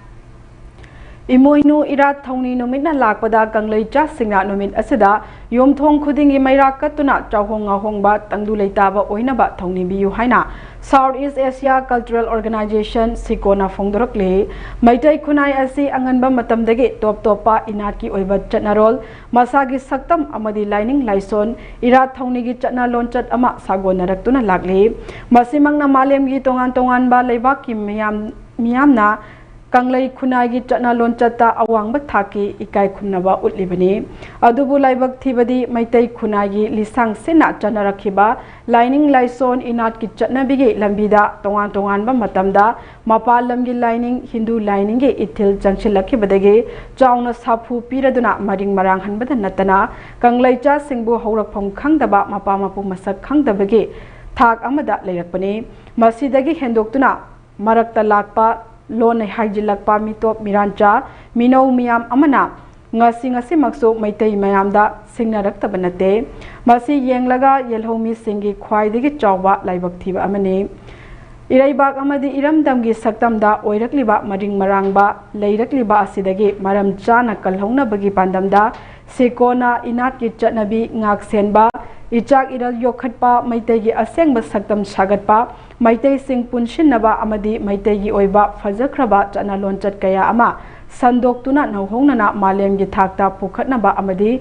ꯏꯃꯣꯏꯅꯨ ꯏꯔꯥꯠ ꯊꯧꯅꯤ ꯅꯨꯃꯤꯠꯅ ꯂꯥꯛꯄꯗ ꯀꯪꯂꯩꯆꯥꯁꯤꯡꯅ ꯅꯨꯃꯤꯠ ꯑꯁꯤꯗ ꯌꯨꯝꯊꯣꯡ ꯈꯨꯗꯤꯡꯒꯤ ꯃꯩꯔꯥ ꯀꯠꯇꯨꯅ ꯆꯥꯍꯣꯡ ꯉꯥꯍꯣꯡꯕ ꯇꯪꯗꯨ ꯂꯩꯇꯥꯕ ꯑꯣꯏꯅꯕ ꯊꯧꯅꯤꯕꯤꯌꯨ ꯍꯥꯏꯅ South East Asia Cultural Organization, ꯁꯤꯀꯣꯅ ꯐꯣꯡꯗꯣꯔꯛꯂꯤ꯫ Meitei ꯈꯨꯟꯅꯥꯏ ꯑꯁꯤ ꯑꯉꯟꯕ ꯃꯇꯝꯗꯒꯤ ꯇꯣꯞ ꯇꯣꯞꯄ ꯏꯅꯥꯠꯀꯤ ꯑꯣꯏꯕ ꯆꯠꯅꯔꯣꯜ, ꯃꯁꯥꯒꯤ ꯁꯛꯇꯝ ꯑꯃꯗꯤ ꯂꯥꯏꯅꯤꯡ ꯂꯥꯏꯁꯣꯟ, ꯏꯔꯥꯠ ꯊꯧꯅꯤꯒꯤ ꯆꯠꯅ ꯂꯣꯟꯆꯠ ꯑꯃ ꯁꯥꯒꯣꯟꯅꯔꯛꯇꯨꯅ ꯂꯥꯛꯂꯤ꯫ ꯃꯁꯤꯃꯛꯅ ꯃꯥꯂꯦꯝꯒꯤ ꯇꯣꯉꯥꯟ ꯇꯣꯉꯥꯟꯕ ꯂꯩꯕꯥꯛꯀꯤ ꯃꯤꯌꯥꯝ, ꯃꯤꯌꯥꯝꯅ ꯀꯪꯂꯩ ꯈꯨꯟꯅꯥꯏꯒꯤ ꯆꯠꯅ ꯂꯣꯟꯆꯠꯇ ꯑꯋꯥꯡꯕ ꯊꯥꯛꯀꯤ ꯏꯀꯥꯏ ꯈꯨꯝꯅꯕ ꯎꯠꯂꯤꯕꯅꯤ꯫ ꯑꯗꯨꯕꯨ ꯂꯥꯏꯕꯛ ꯊꯤꯕꯗꯤ ꯃꯩꯇꯩ ꯈꯨꯟꯅꯥꯏꯒꯤ ꯂꯤꯁꯥꯡ ꯁꯤꯠꯅ ꯆꯠꯅꯔꯛꯈꯤꯕ ꯂꯥꯏꯅꯤꯡ ꯂꯥꯏꯁꯣꯟ ꯏꯅꯥꯠꯀꯤ ꯆꯠꯅꯕꯤꯒꯤ ꯂꯝꯕꯤꯗ ꯇꯣꯉꯥꯟ ꯇꯣꯉꯥꯟꯕ ꯃꯇꯝꯗ ꯃꯄꯥꯟ ꯂꯝꯒꯤ ꯂꯥꯏꯅꯤꯡ, ꯍꯤꯟꯗꯨ ꯂꯥꯏꯅꯤꯡꯒꯤ ꯏꯊꯤꯜ ꯆꯪꯁꯤꯜꯂꯛꯈꯤꯕꯗꯒꯤ ꯆꯥꯎꯅ ꯁꯥꯐꯨ ꯄꯤꯔꯗꯨꯅ ꯃꯔꯤꯡ ꯃꯔꯥꯡ ꯍꯟꯕꯗ ꯅꯠꯇꯅ ꯀꯪꯂꯩꯆꯥꯁꯤꯡꯕꯨ ꯍꯧꯔꯛꯐꯝ ꯈꯪꯗꯕ, ꯃꯄꯥ ꯃꯄꯨ ꯃꯁꯛ ꯈꯪꯗꯕꯒꯤ ꯊꯥꯛ ꯑꯃꯗ ꯂꯩꯔꯛꯄꯅꯤ꯫ ꯃꯁꯤꯗꯒꯤ ꯍꯦꯟꯗꯣꯛꯇꯨꯅ ꯃꯔꯛꯇ ꯂꯥꯛꯄ ꯂꯣꯟꯅ ꯍꯥꯏꯖꯤꯜꯂꯛꯄ ꯃꯤꯇꯣꯞ ꯃꯤꯔꯥꯟꯆꯥ ꯃꯤꯅꯧ ꯃꯤꯌꯥꯝ ꯑꯃꯅ ꯉꯁꯤ ꯉꯁꯤꯃꯛꯁꯨ ꯃꯩꯇꯩ ꯃꯌꯥꯝꯗ ꯁꯤꯡꯅꯔꯛꯇꯕ ꯅꯠꯇꯦ꯫ ꯃꯁꯤ ꯌꯦꯡꯂꯒ ꯌꯦꯜꯍꯧꯃꯤꯁꯤꯡꯒꯤ ꯈ꯭ꯋꯥꯏꯗꯒꯤ ꯆꯥꯎꯕ ꯂꯥꯏꯕꯛ ꯊꯤꯕ ꯑꯃꯅꯤ꯫ ꯏꯔꯩꯕꯥꯛ ꯑꯃꯗꯤ ꯏꯔꯝꯗꯝꯒꯤ ꯁꯛꯇꯝꯗ ꯑꯣꯏꯔꯛꯂꯤꯕ ꯃꯔꯤꯡ ꯃꯔꯥꯡꯕ ꯂꯩꯔꯛꯂꯤꯕ ꯑꯁꯤꯗꯒꯤ ꯃꯔꯝ ꯆꯥꯅ ꯀꯜꯍꯧꯅꯕꯒꯤ ꯄꯥꯟꯗꯝꯗ ꯁꯤꯀꯣꯅ ꯏꯅꯥꯠꯀꯤ ꯆꯠꯅꯕꯤ ꯉꯥꯛ ꯁꯦꯟꯕ, ꯏꯆꯥꯛ ꯏꯔꯜ ꯌꯣꯛꯈꯠꯄ, ꯃꯩꯇꯩꯒꯤ ꯑꯁꯦꯡꯕ ꯁꯛꯇꯝ ꯁꯥꯒꯠꯄ, ꯃꯩꯇꯩꯁꯤꯡ ꯄꯨꯟꯁꯤꯟꯅꯕ ꯑꯃꯗꯤ ꯃꯩꯇꯩꯒꯤ ꯑꯣꯏꯕ ꯐꯖꯈ꯭ꯔꯕ ꯆꯠꯅ ꯂꯣꯟꯆꯠ ꯀꯌꯥ ꯑꯃ ꯁꯟꯗꯣꯛꯇꯨꯅ ꯅꯧꯍꯧꯅꯅ ꯃꯥꯂꯦꯝꯒꯤ ꯊꯥꯛꯇ ꯄꯨꯈꯠꯅꯕ ꯑꯃꯗꯤ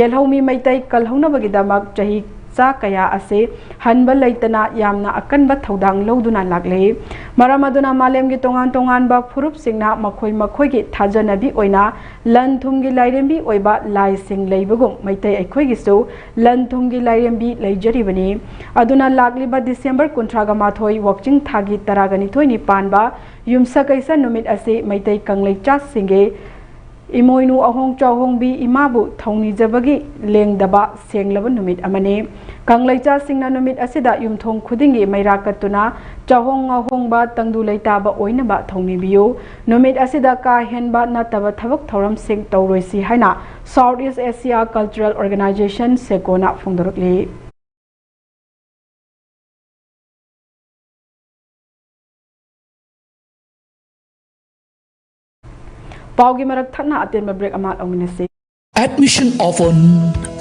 ꯌꯦꯜꯍꯧꯃꯤ ꯃꯩꯇꯩ ꯀꯜꯍꯧꯅꯕꯒꯤꯗꯃꯛ ꯆꯍꯤ ꯆꯥ ꯀꯌꯥ ꯑꯁꯤ ꯍꯟꯕ ꯂꯩꯇꯅ ꯌꯥꯝꯅ ꯑꯀꯟꯕ ꯊꯧꯗꯥꯡ ꯂꯧꯗꯨꯅ ꯂꯥꯛꯂꯤ꯫ ꯃꯔꯝ ꯑꯗꯨꯅ ꯃꯥꯂꯦꯝꯒꯤ ꯇꯣꯉꯥꯟ ꯇꯣꯉꯥꯟꯕ ꯐꯨꯔꯨꯞꯁꯤꯡꯅ ꯃꯈꯣꯏ ꯃꯈꯣꯏꯒꯤ ꯊꯥꯖꯅꯕꯤ ꯑꯣꯏꯅ ꯂꯟ ꯊꯨꯝꯒꯤ ꯂꯥꯏꯔꯦꯝꯕꯤ ꯑꯣꯏꯕ ꯂꯥꯏꯁꯤꯡ ꯂꯩꯕꯒꯨꯝ ꯃꯩꯇꯩ ꯑꯩꯈꯣꯏꯒꯤꯁꯨ ꯂꯟ ꯊꯨꯝꯒꯤ ꯂꯥꯏꯔꯦꯝꯕꯤ ꯂꯩꯖꯔꯤꯕꯅꯤ꯫ ꯑꯗꯨꯅ ꯂꯥꯛꯂꯤꯕ ꯗꯤꯁꯦꯝꯕꯔ ꯀꯨꯟꯊ꯭ꯔꯥꯒ ꯃꯥꯊꯣꯏ, ꯋꯥꯛꯆꯤꯡ ꯊꯥꯒꯤ ꯇꯔꯥꯒ ꯅꯤꯊꯣꯏꯅꯤ ꯄꯥꯟꯕ ꯌꯨꯝꯁꯀꯩꯁ ꯅꯨꯃꯤꯠ ꯑꯁꯤ ꯃꯩꯇꯩ ꯀꯪꯂꯩꯆꯥꯁꯤꯡꯒꯤ ꯏꯃꯣꯏꯅꯨ ꯑꯍꯣꯡ ꯆꯥꯎꯍꯣꯡꯕꯤ ꯏꯃꯥꯕꯨ ꯊꯧꯅꯤꯖꯕꯒꯤ ꯂꯦꯡꯗꯕ ꯁꯦꯡꯂꯕ ꯅꯨꯃꯤꯠ ꯑꯃꯅꯤ꯫ ꯀꯪꯂꯩꯆꯥꯁꯤꯡꯅ ꯅꯨꯃꯤꯠ ꯑꯁꯤꯗ ꯌꯨꯝꯊꯣꯡ ꯈꯨꯗꯤꯡꯒꯤ ꯃꯩꯔꯥ ꯀꯠꯇꯨꯅ ꯆꯥꯍꯣꯡ ꯉꯥꯍꯣꯡꯕ ꯇꯪꯗꯨ ꯂꯩꯇꯥꯕ ꯑꯣꯏꯅꯕ ꯊꯧꯅꯤꯕꯤꯌꯨ꯫ ꯅꯨꯃꯤꯠ ꯑꯁꯤꯗ ꯀꯥ ꯍꯦꯟꯕ ꯅꯠꯇꯕ ꯊꯕꯛ ꯊꯧꯔꯝꯁꯤꯡ ꯇꯧꯔꯣꯏꯁꯤ ꯍꯥꯏꯅ South East Asia Cultural Organization, ꯁꯦꯀꯣꯅ ꯐꯣꯡꯗꯣꯔꯛꯂꯤ꯫ ꯄꯥꯎꯒꯤ ꯃꯔꯛ ꯊꯠꯅ ꯑꯇꯦꯟꯕ ꯕ꯭ꯔꯦꯛ ꯑꯃ ꯂꯧꯃꯤꯟꯅꯁꯤ꯫ Admission open,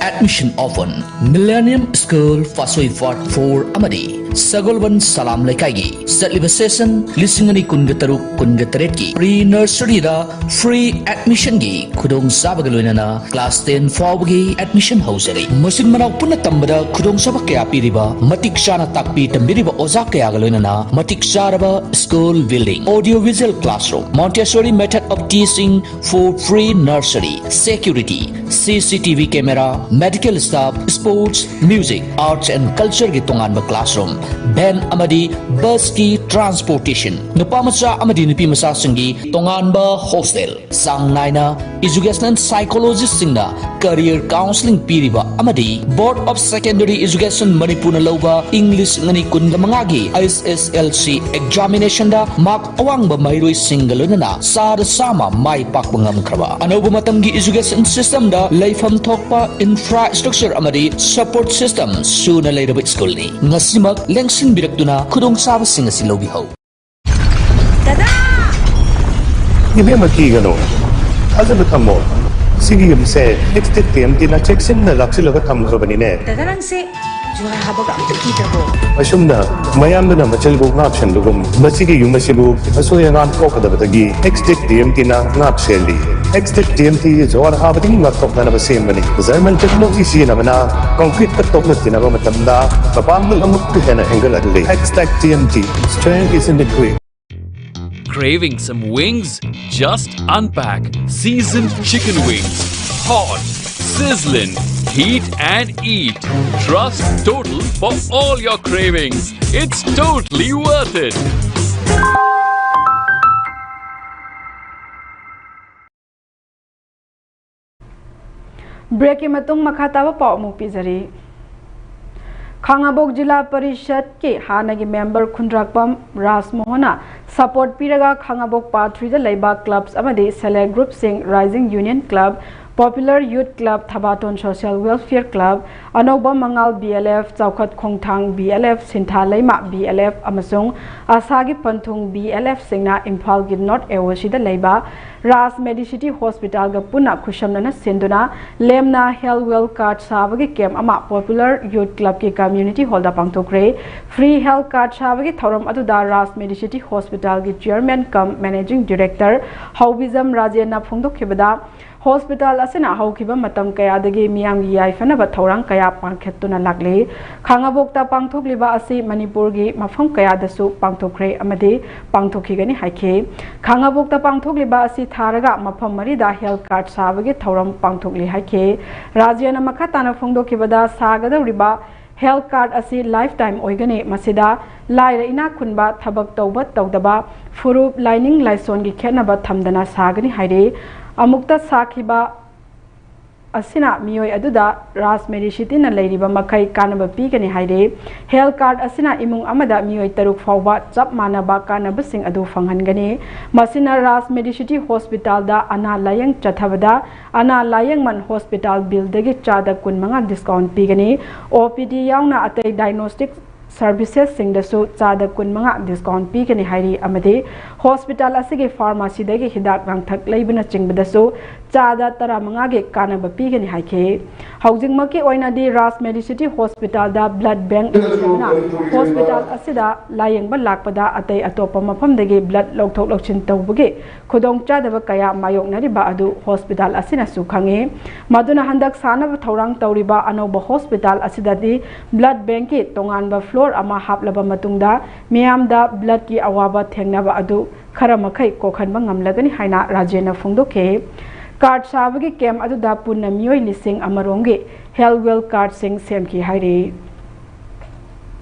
admission open꯫ Millennium School, ꯐꯥꯁꯣꯏ Ward four ꯑꯃꯗꯤ ꯁꯒꯣꯜꯕꯟ ꯁꯂꯥꯝ ꯂꯩꯀꯥꯏꯒꯤ ꯆꯠꯂꯤꯕ session ꯂꯤꯁꯤꯡ ꯑꯅꯤ ꯀꯨꯟꯒ ꯇꯔꯨꯛ ꯀꯨꯟꯒ ꯇꯔꯦꯠꯀꯤ pre nurseryꯗ free admissionꯒꯤ ꯈꯨꯗꯣꯡꯆꯥꯕꯒ ꯂꯣꯏꯅꯅ class ten ꯐꯥꯎꯕꯒꯤ admission ꯍꯧꯖꯔꯤ꯫ ꯃꯆꯤꯟ ꯃꯅꯥꯎ ꯄꯨꯟꯅ ꯇꯝꯕꯗ ꯈꯨꯗꯣꯡꯆꯥꯕ ꯀꯌꯥ ꯄꯤꯔꯤꯕ, ꯃꯇꯤꯛ ꯆꯥꯅ ꯇꯥꯛꯄꯤ ꯇꯝꯕꯤꯔꯤꯕ ꯑꯣꯖꯥ ꯀꯌꯥꯒ ꯂꯣꯏꯅꯅ ꯃꯇꯤꯛ ꯆꯥꯔꯕ school building, audio visual classroom, Montessori method of teaching for pre nursery, security, C C T V camera, medical staff, sports, music, arts and cultureꯒꯤ ꯇꯣꯉꯥꯟꯕ classroom, van ꯑꯃꯗꯤ busꯀꯤ transportation, ꯅꯨꯄꯥ ꯃꯆꯥ ꯑꯃꯗꯤ ꯅꯨꯄꯤ ꯃꯆꯥꯁꯤꯡꯒꯤ ꯇꯣꯉꯥꯟꯕ hostel, ꯆꯥꯡ ꯅꯥꯏꯅ educational psychologistꯁꯤꯡꯅ career counselling ꯄꯤꯔꯤꯕ ꯑꯃꯗꯤ Board of Secondary Education ꯃꯅꯤꯄꯨꯔꯅ ꯂꯧꯕ ꯏꯪ ꯂꯤꯁꯤꯡ ꯑꯅꯤ ꯀꯨꯟꯒ ꯃꯉꯥꯒꯤ H S L C examinationꯗ mark ꯑꯋꯥꯡꯕ ꯃꯍꯩꯔꯣꯏꯁꯤꯡꯒ ꯂꯣꯏꯅꯅ ꯆꯥꯗ ꯆꯥꯝꯃ ꯃꯥꯏ ꯄꯥꯛꯄ ꯉꯝꯈ꯭ꯔꯕ, ꯑꯅꯧꯕ ꯃꯇꯝꯒꯤ education systemꯗ ꯂꯩꯐꯝ ꯊꯣꯛꯄ infrastructure ꯑꯃꯗꯤ support system ꯁꯨꯅ ꯂꯩꯔꯕ schoolꯅꯤ꯫ ꯉꯁꯤꯃꯛ ꯂꯦꯡꯁꯤꯟꯕꯤꯔꯛꯇꯨꯅ ꯈꯨꯗꯣꯡꯆꯥꯕꯁꯤꯡ ꯑꯁꯤ ꯂꯧꯕꯤꯍꯧ꯫ ꯗꯗꯥ! ꯏꯕꯦꯝꯃ, ꯀꯤꯒꯅꯨ, ꯊꯥꯖꯕ ꯊꯝꯃꯣ꯫ ꯁꯤꯒꯤ ꯌꯨꯝꯁꯦ Extech T M Tꯅ ꯆꯦꯛꯁꯤꯟꯅ ꯂꯥꯛꯁꯤꯜꯂꯒ ꯊꯝꯈ꯭ꯔꯕꯅꯤꯅꯦ꯫ ꯗꯗꯥ, ꯅꯪꯁꯦ ꯖꯨꯍꯥꯔ ꯍꯥꯕꯒ ꯑꯝꯇ ꯀꯤꯗ꯭ꯔꯕꯣ? ꯑꯁꯨꯝꯅ ꯃꯌꯥꯝꯗꯨꯅ ꯃꯆꯤꯜꯕꯨ ꯉꯥꯛ ꯁꯦꯟꯕꯒꯨꯝ, ꯃꯁꯤꯒꯤ ꯌꯨꯝ ꯑꯁꯤꯕꯨ ꯑꯁꯣꯏ ꯑꯉꯥꯝ ꯊꯣꯛꯀꯗꯕꯗꯒꯤ Extech T M Tꯅ ꯉꯥꯛ ꯁꯦꯜꯂꯤ꯫ Extech T M T ꯖꯨꯍꯥꯔ ꯍꯥꯕꯗꯒꯤ ꯉꯥꯛꯊꯣꯛꯅꯅꯕ ꯁꯦꯝꯕꯅꯤ꯫ German technology ꯁꯤꯖꯤꯟꯅꯕꯅ concreteꯀ ꯇꯣꯛꯅ ꯇꯤꯟꯅꯕ ꯃꯇꯝꯗ ꯃꯄꯥꯡꯒꯜ ꯑꯃꯨꯛꯀ ꯍꯦꯟꯅ ꯍꯦꯟꯒꯠꯍꯜꯂꯤ꯫ Extech T M T, strength is in the grit. Craving some wings? Just unpack seasoned chicken wings. Hot, sizzling, heat and eat. Trust Total for all your cravings. It's totally worth it. Breakꯀꯤ ꯃꯇꯨꯡ ꯃꯈꯥ ꯇꯥꯕ ꯄꯥꯎ ꯑꯃꯨꯛ ꯄꯤꯖꯔꯤ꯫ ꯈꯥꯉꯕꯣꯛ ꯖꯤꯂꯥ ꯄꯔꯤꯁꯠꯀꯤ ꯍꯥꯟꯅꯒꯤ member ꯈꯨꯟꯗ꯭ꯔꯥꯛꯄꯝ ꯔꯥꯖꯃꯣꯍꯟꯅ support ꯄꯤꯔꯒ ꯈꯥꯉꯕꯣꯛ Part Threeꯗ ꯂꯩꯕ clubs ꯑꯃꯗꯤ self help groupꯁꯤꯡ, Rising Union Club, Popular Youth Club, ꯊꯕꯥꯇꯣꯟ Social Welfare Club, ꯑꯅꯧꯕ ꯃꯉꯥꯜ B L F, ꯆꯥꯎꯈꯠ ꯈꯣꯡꯊꯥꯡ B L F, ꯁꯤꯟꯊꯥ ꯂꯩꯃ B L F ꯑꯃꯁꯨꯡ ꯑꯁꯥꯒꯤ ꯄꯟꯊꯨꯡ B L F ꯁꯤꯡꯅ ꯏꯝꯐꯥꯜꯒꯤ North A O Cꯗ ꯂꯩꯕ ꯔꯥꯖ Medicity Hospitalꯒ ꯄꯨꯟꯅ ꯈꯨꯠꯁꯝꯅꯅ ꯁꯤꯟꯗꯨꯅ ꯂꯦꯝꯅ Health Well Card ꯁꯥꯕꯒꯤ camp ꯑꯃ Popular Youth Clubꯀꯤ Community Hallꯗ ꯄꯥꯡꯊꯣꯛꯈ꯭ꯔꯦ꯫ Free Health Card ꯁꯥꯕꯒꯤ ꯊꯧꯔꯝ ꯑꯗꯨꯗ ꯔꯥꯖ Medicity Hospitalꯒꯤ Chairman cum Managing Director ꯍꯧꯕꯤꯖꯝ ꯔꯥꯖꯦꯟꯅ ꯐꯣꯡꯗꯣꯛꯈꯤꯕꯗ, hospital ꯑꯁꯤꯅ ꯍꯧꯈꯤꯕ ꯃꯇꯝ ꯀꯌꯥꯗꯒꯤ ꯃꯤꯌꯥꯝꯒꯤ ꯌꯥꯏꯐꯅꯕ ꯊꯧꯔꯥꯡ ꯀꯌꯥ ꯄꯥꯡꯈꯠꯇꯨꯅ ꯂꯥꯛꯂꯤ꯫ ꯈꯥꯉꯕꯣꯛꯇ ꯄꯥꯡꯊꯣꯛꯂꯤꯕ ꯑꯁꯤ ꯃꯅꯤꯄꯨꯔꯒꯤ ꯃꯐꯝ ꯀꯌꯥꯗꯁꯨ ꯄꯥꯡꯊꯣꯛꯈ꯭ꯔꯦ ꯑꯃꯗꯤ ꯄꯥꯡꯊꯣꯛꯈꯤꯒꯅꯤ ꯍꯥꯏꯈꯤ꯫ ꯈꯥꯉꯕꯣꯛꯇ ꯄꯥꯡꯊꯣꯛꯂꯤꯕ ꯑꯁꯤ ꯊꯥꯔꯒ ꯃꯐꯝ ꯃꯔꯤꯗ health card ꯁꯥꯕꯒꯤ ꯊꯧꯔꯝ ꯄꯥꯡꯊꯣꯛꯂꯤ ꯍꯥꯏꯈꯤ꯫ ꯔꯥꯖꯦꯟꯅ ꯃꯈꯥ ꯇꯥꯅ ꯐꯣꯡꯗꯣꯛꯈꯤꯕꯗ, ꯁꯥꯒꯗꯧꯔꯤꯕ health card ꯑꯁꯤ lifetime ꯑꯣꯏꯒꯅꯤ꯫ ꯃꯁꯤꯗ ꯂꯥꯏꯔ ꯏꯅꯥꯛ ꯈꯨꯟꯕ, ꯊꯕꯛ ꯇꯧꯕ ꯇꯧꯗꯕ, ꯐꯨꯔꯨꯞ, ꯂꯥꯏꯅꯤꯡ ꯂꯥꯏꯁꯣꯟꯒꯤ ꯈꯦꯠꯅꯕ ꯊꯝꯗꯅ ꯁꯥꯒꯅꯤ ꯍꯥꯏꯔꯤ꯫ ꯑꯃꯨꯛꯇ ꯁꯥꯈꯤꯕ ꯑꯁꯤꯅ ꯃꯤꯑꯣꯏ ꯑꯗꯨꯗ ꯔꯥꯖ Medicityꯅ ꯂꯩꯔꯤꯕ ꯃꯈꯩ ꯀꯥꯟꯅꯕ ꯄꯤꯒꯅꯤ ꯍꯥꯏꯔꯤ꯫ Health card ꯑꯁꯤꯅ ꯏꯃꯨꯡ ꯑꯃꯗ ꯃꯤꯑꯣꯏ ꯇꯔꯨꯛ ꯐꯥꯎꯕ ꯆꯞ ꯃꯥꯟꯅꯕ ꯀꯥꯟꯅꯕꯁꯤꯡ ꯑꯗꯨ ꯐꯪꯍꯟꯒꯅꯤ꯫ ꯃꯁꯤꯅ ꯔꯥꯖ Medicity Hospitalꯗ ꯑꯅꯥ ꯂꯥꯌꯦꯡ ꯆꯠꯊꯕꯗ ꯑꯅꯥ ꯂꯥꯌꯦꯡꯃꯟ hospital billꯗꯒꯤ ꯆꯥꯗ ꯀꯨꯟꯃꯉꯥ discount ꯄꯤꯒꯅꯤ꯫ OPD ꯌꯥꯎꯅ ꯑꯇꯩ diagnostic servicesꯁꯤꯡꯗꯁꯨ ꯆꯥꯗ ꯀꯨꯟꯃꯉꯥ discount ꯄꯤꯒꯅꯤ ꯍꯥꯏꯔꯤ ꯑꯃꯗꯤ hospital ꯑꯁꯤꯒꯤ pharmacyꯗꯒꯤ ꯍꯤꯗꯥꯛ ꯂꯥꯡꯊꯛ ꯂꯩꯕꯅꯆꯤꯡꯕꯗꯁꯨ ꯆꯥꯗ ꯇꯔꯥꯃꯉꯥꯒꯤ ꯀꯥꯟꯅꯕ ꯄꯤꯒꯅꯤ ꯍꯥꯏꯈꯤ꯫ ꯍꯧꯖꯤꯛꯃꯛꯀꯤ ꯑꯣꯏꯅꯗꯤ ꯔꯥꯖ Medicity Hospitalꯗ blood bank ꯂꯩꯇꯕꯅ hospital ꯑꯁꯤꯗ ꯂꯥꯌꯦꯡꯕ ꯂꯥꯛꯄꯗ ꯑꯇꯩ ꯑꯇꯣꯞꯄ ꯃꯐꯝꯗꯒꯤ blood ꯂꯧꯊꯣꯛ ꯂꯧꯁꯤꯟ ꯇꯧꯕꯒꯤ ꯈꯨꯗꯣꯡꯆꯥꯗꯕ ꯀꯌꯥ ꯃꯥꯌꯣꯛꯅꯔꯤꯕ ꯑꯗꯨ hospital ꯑꯁꯤꯅꯁꯨ ꯈꯪꯏ꯫ ꯃꯗꯨꯅ ꯍꯟꯗꯛ ꯁꯥꯅꯕ ꯊꯧꯔꯥꯡ ꯇꯧꯔꯤꯕ ꯑꯅꯧꯕ hospital ꯑꯁꯤꯗꯗꯤ blood bankꯀꯤ ꯇꯣꯉꯥꯟꯕ floor ꯑꯃ ꯍꯥꯞꯂꯕ ꯃꯇꯨꯡꯗ ꯃꯤꯌꯥꯝꯗ bloodꯀꯤ ꯑꯋꯥꯕ ꯊꯦꯡꯅꯕ ꯑꯗꯨ ꯈꯔ ꯃꯈꯩ ꯀꯣꯛꯍꯟꯕ ꯉꯝꯂꯒꯅꯤ ꯍꯥꯏꯅ ꯔꯥꯖꯦꯟꯅ ꯐꯣꯡꯗꯣꯛꯈꯤ꯫ Card ꯁꯥꯕꯒꯤ camp ꯑꯗꯨꯗ ꯄꯨꯟꯅ ꯃꯤꯑꯣꯏ ꯂꯤꯁꯤꯡ ꯑꯃ ꯔꯣꯝꯒꯤ health well cardꯁꯤꯡ ꯁꯦꯝꯈꯤ ꯍꯥꯏꯔꯤ꯫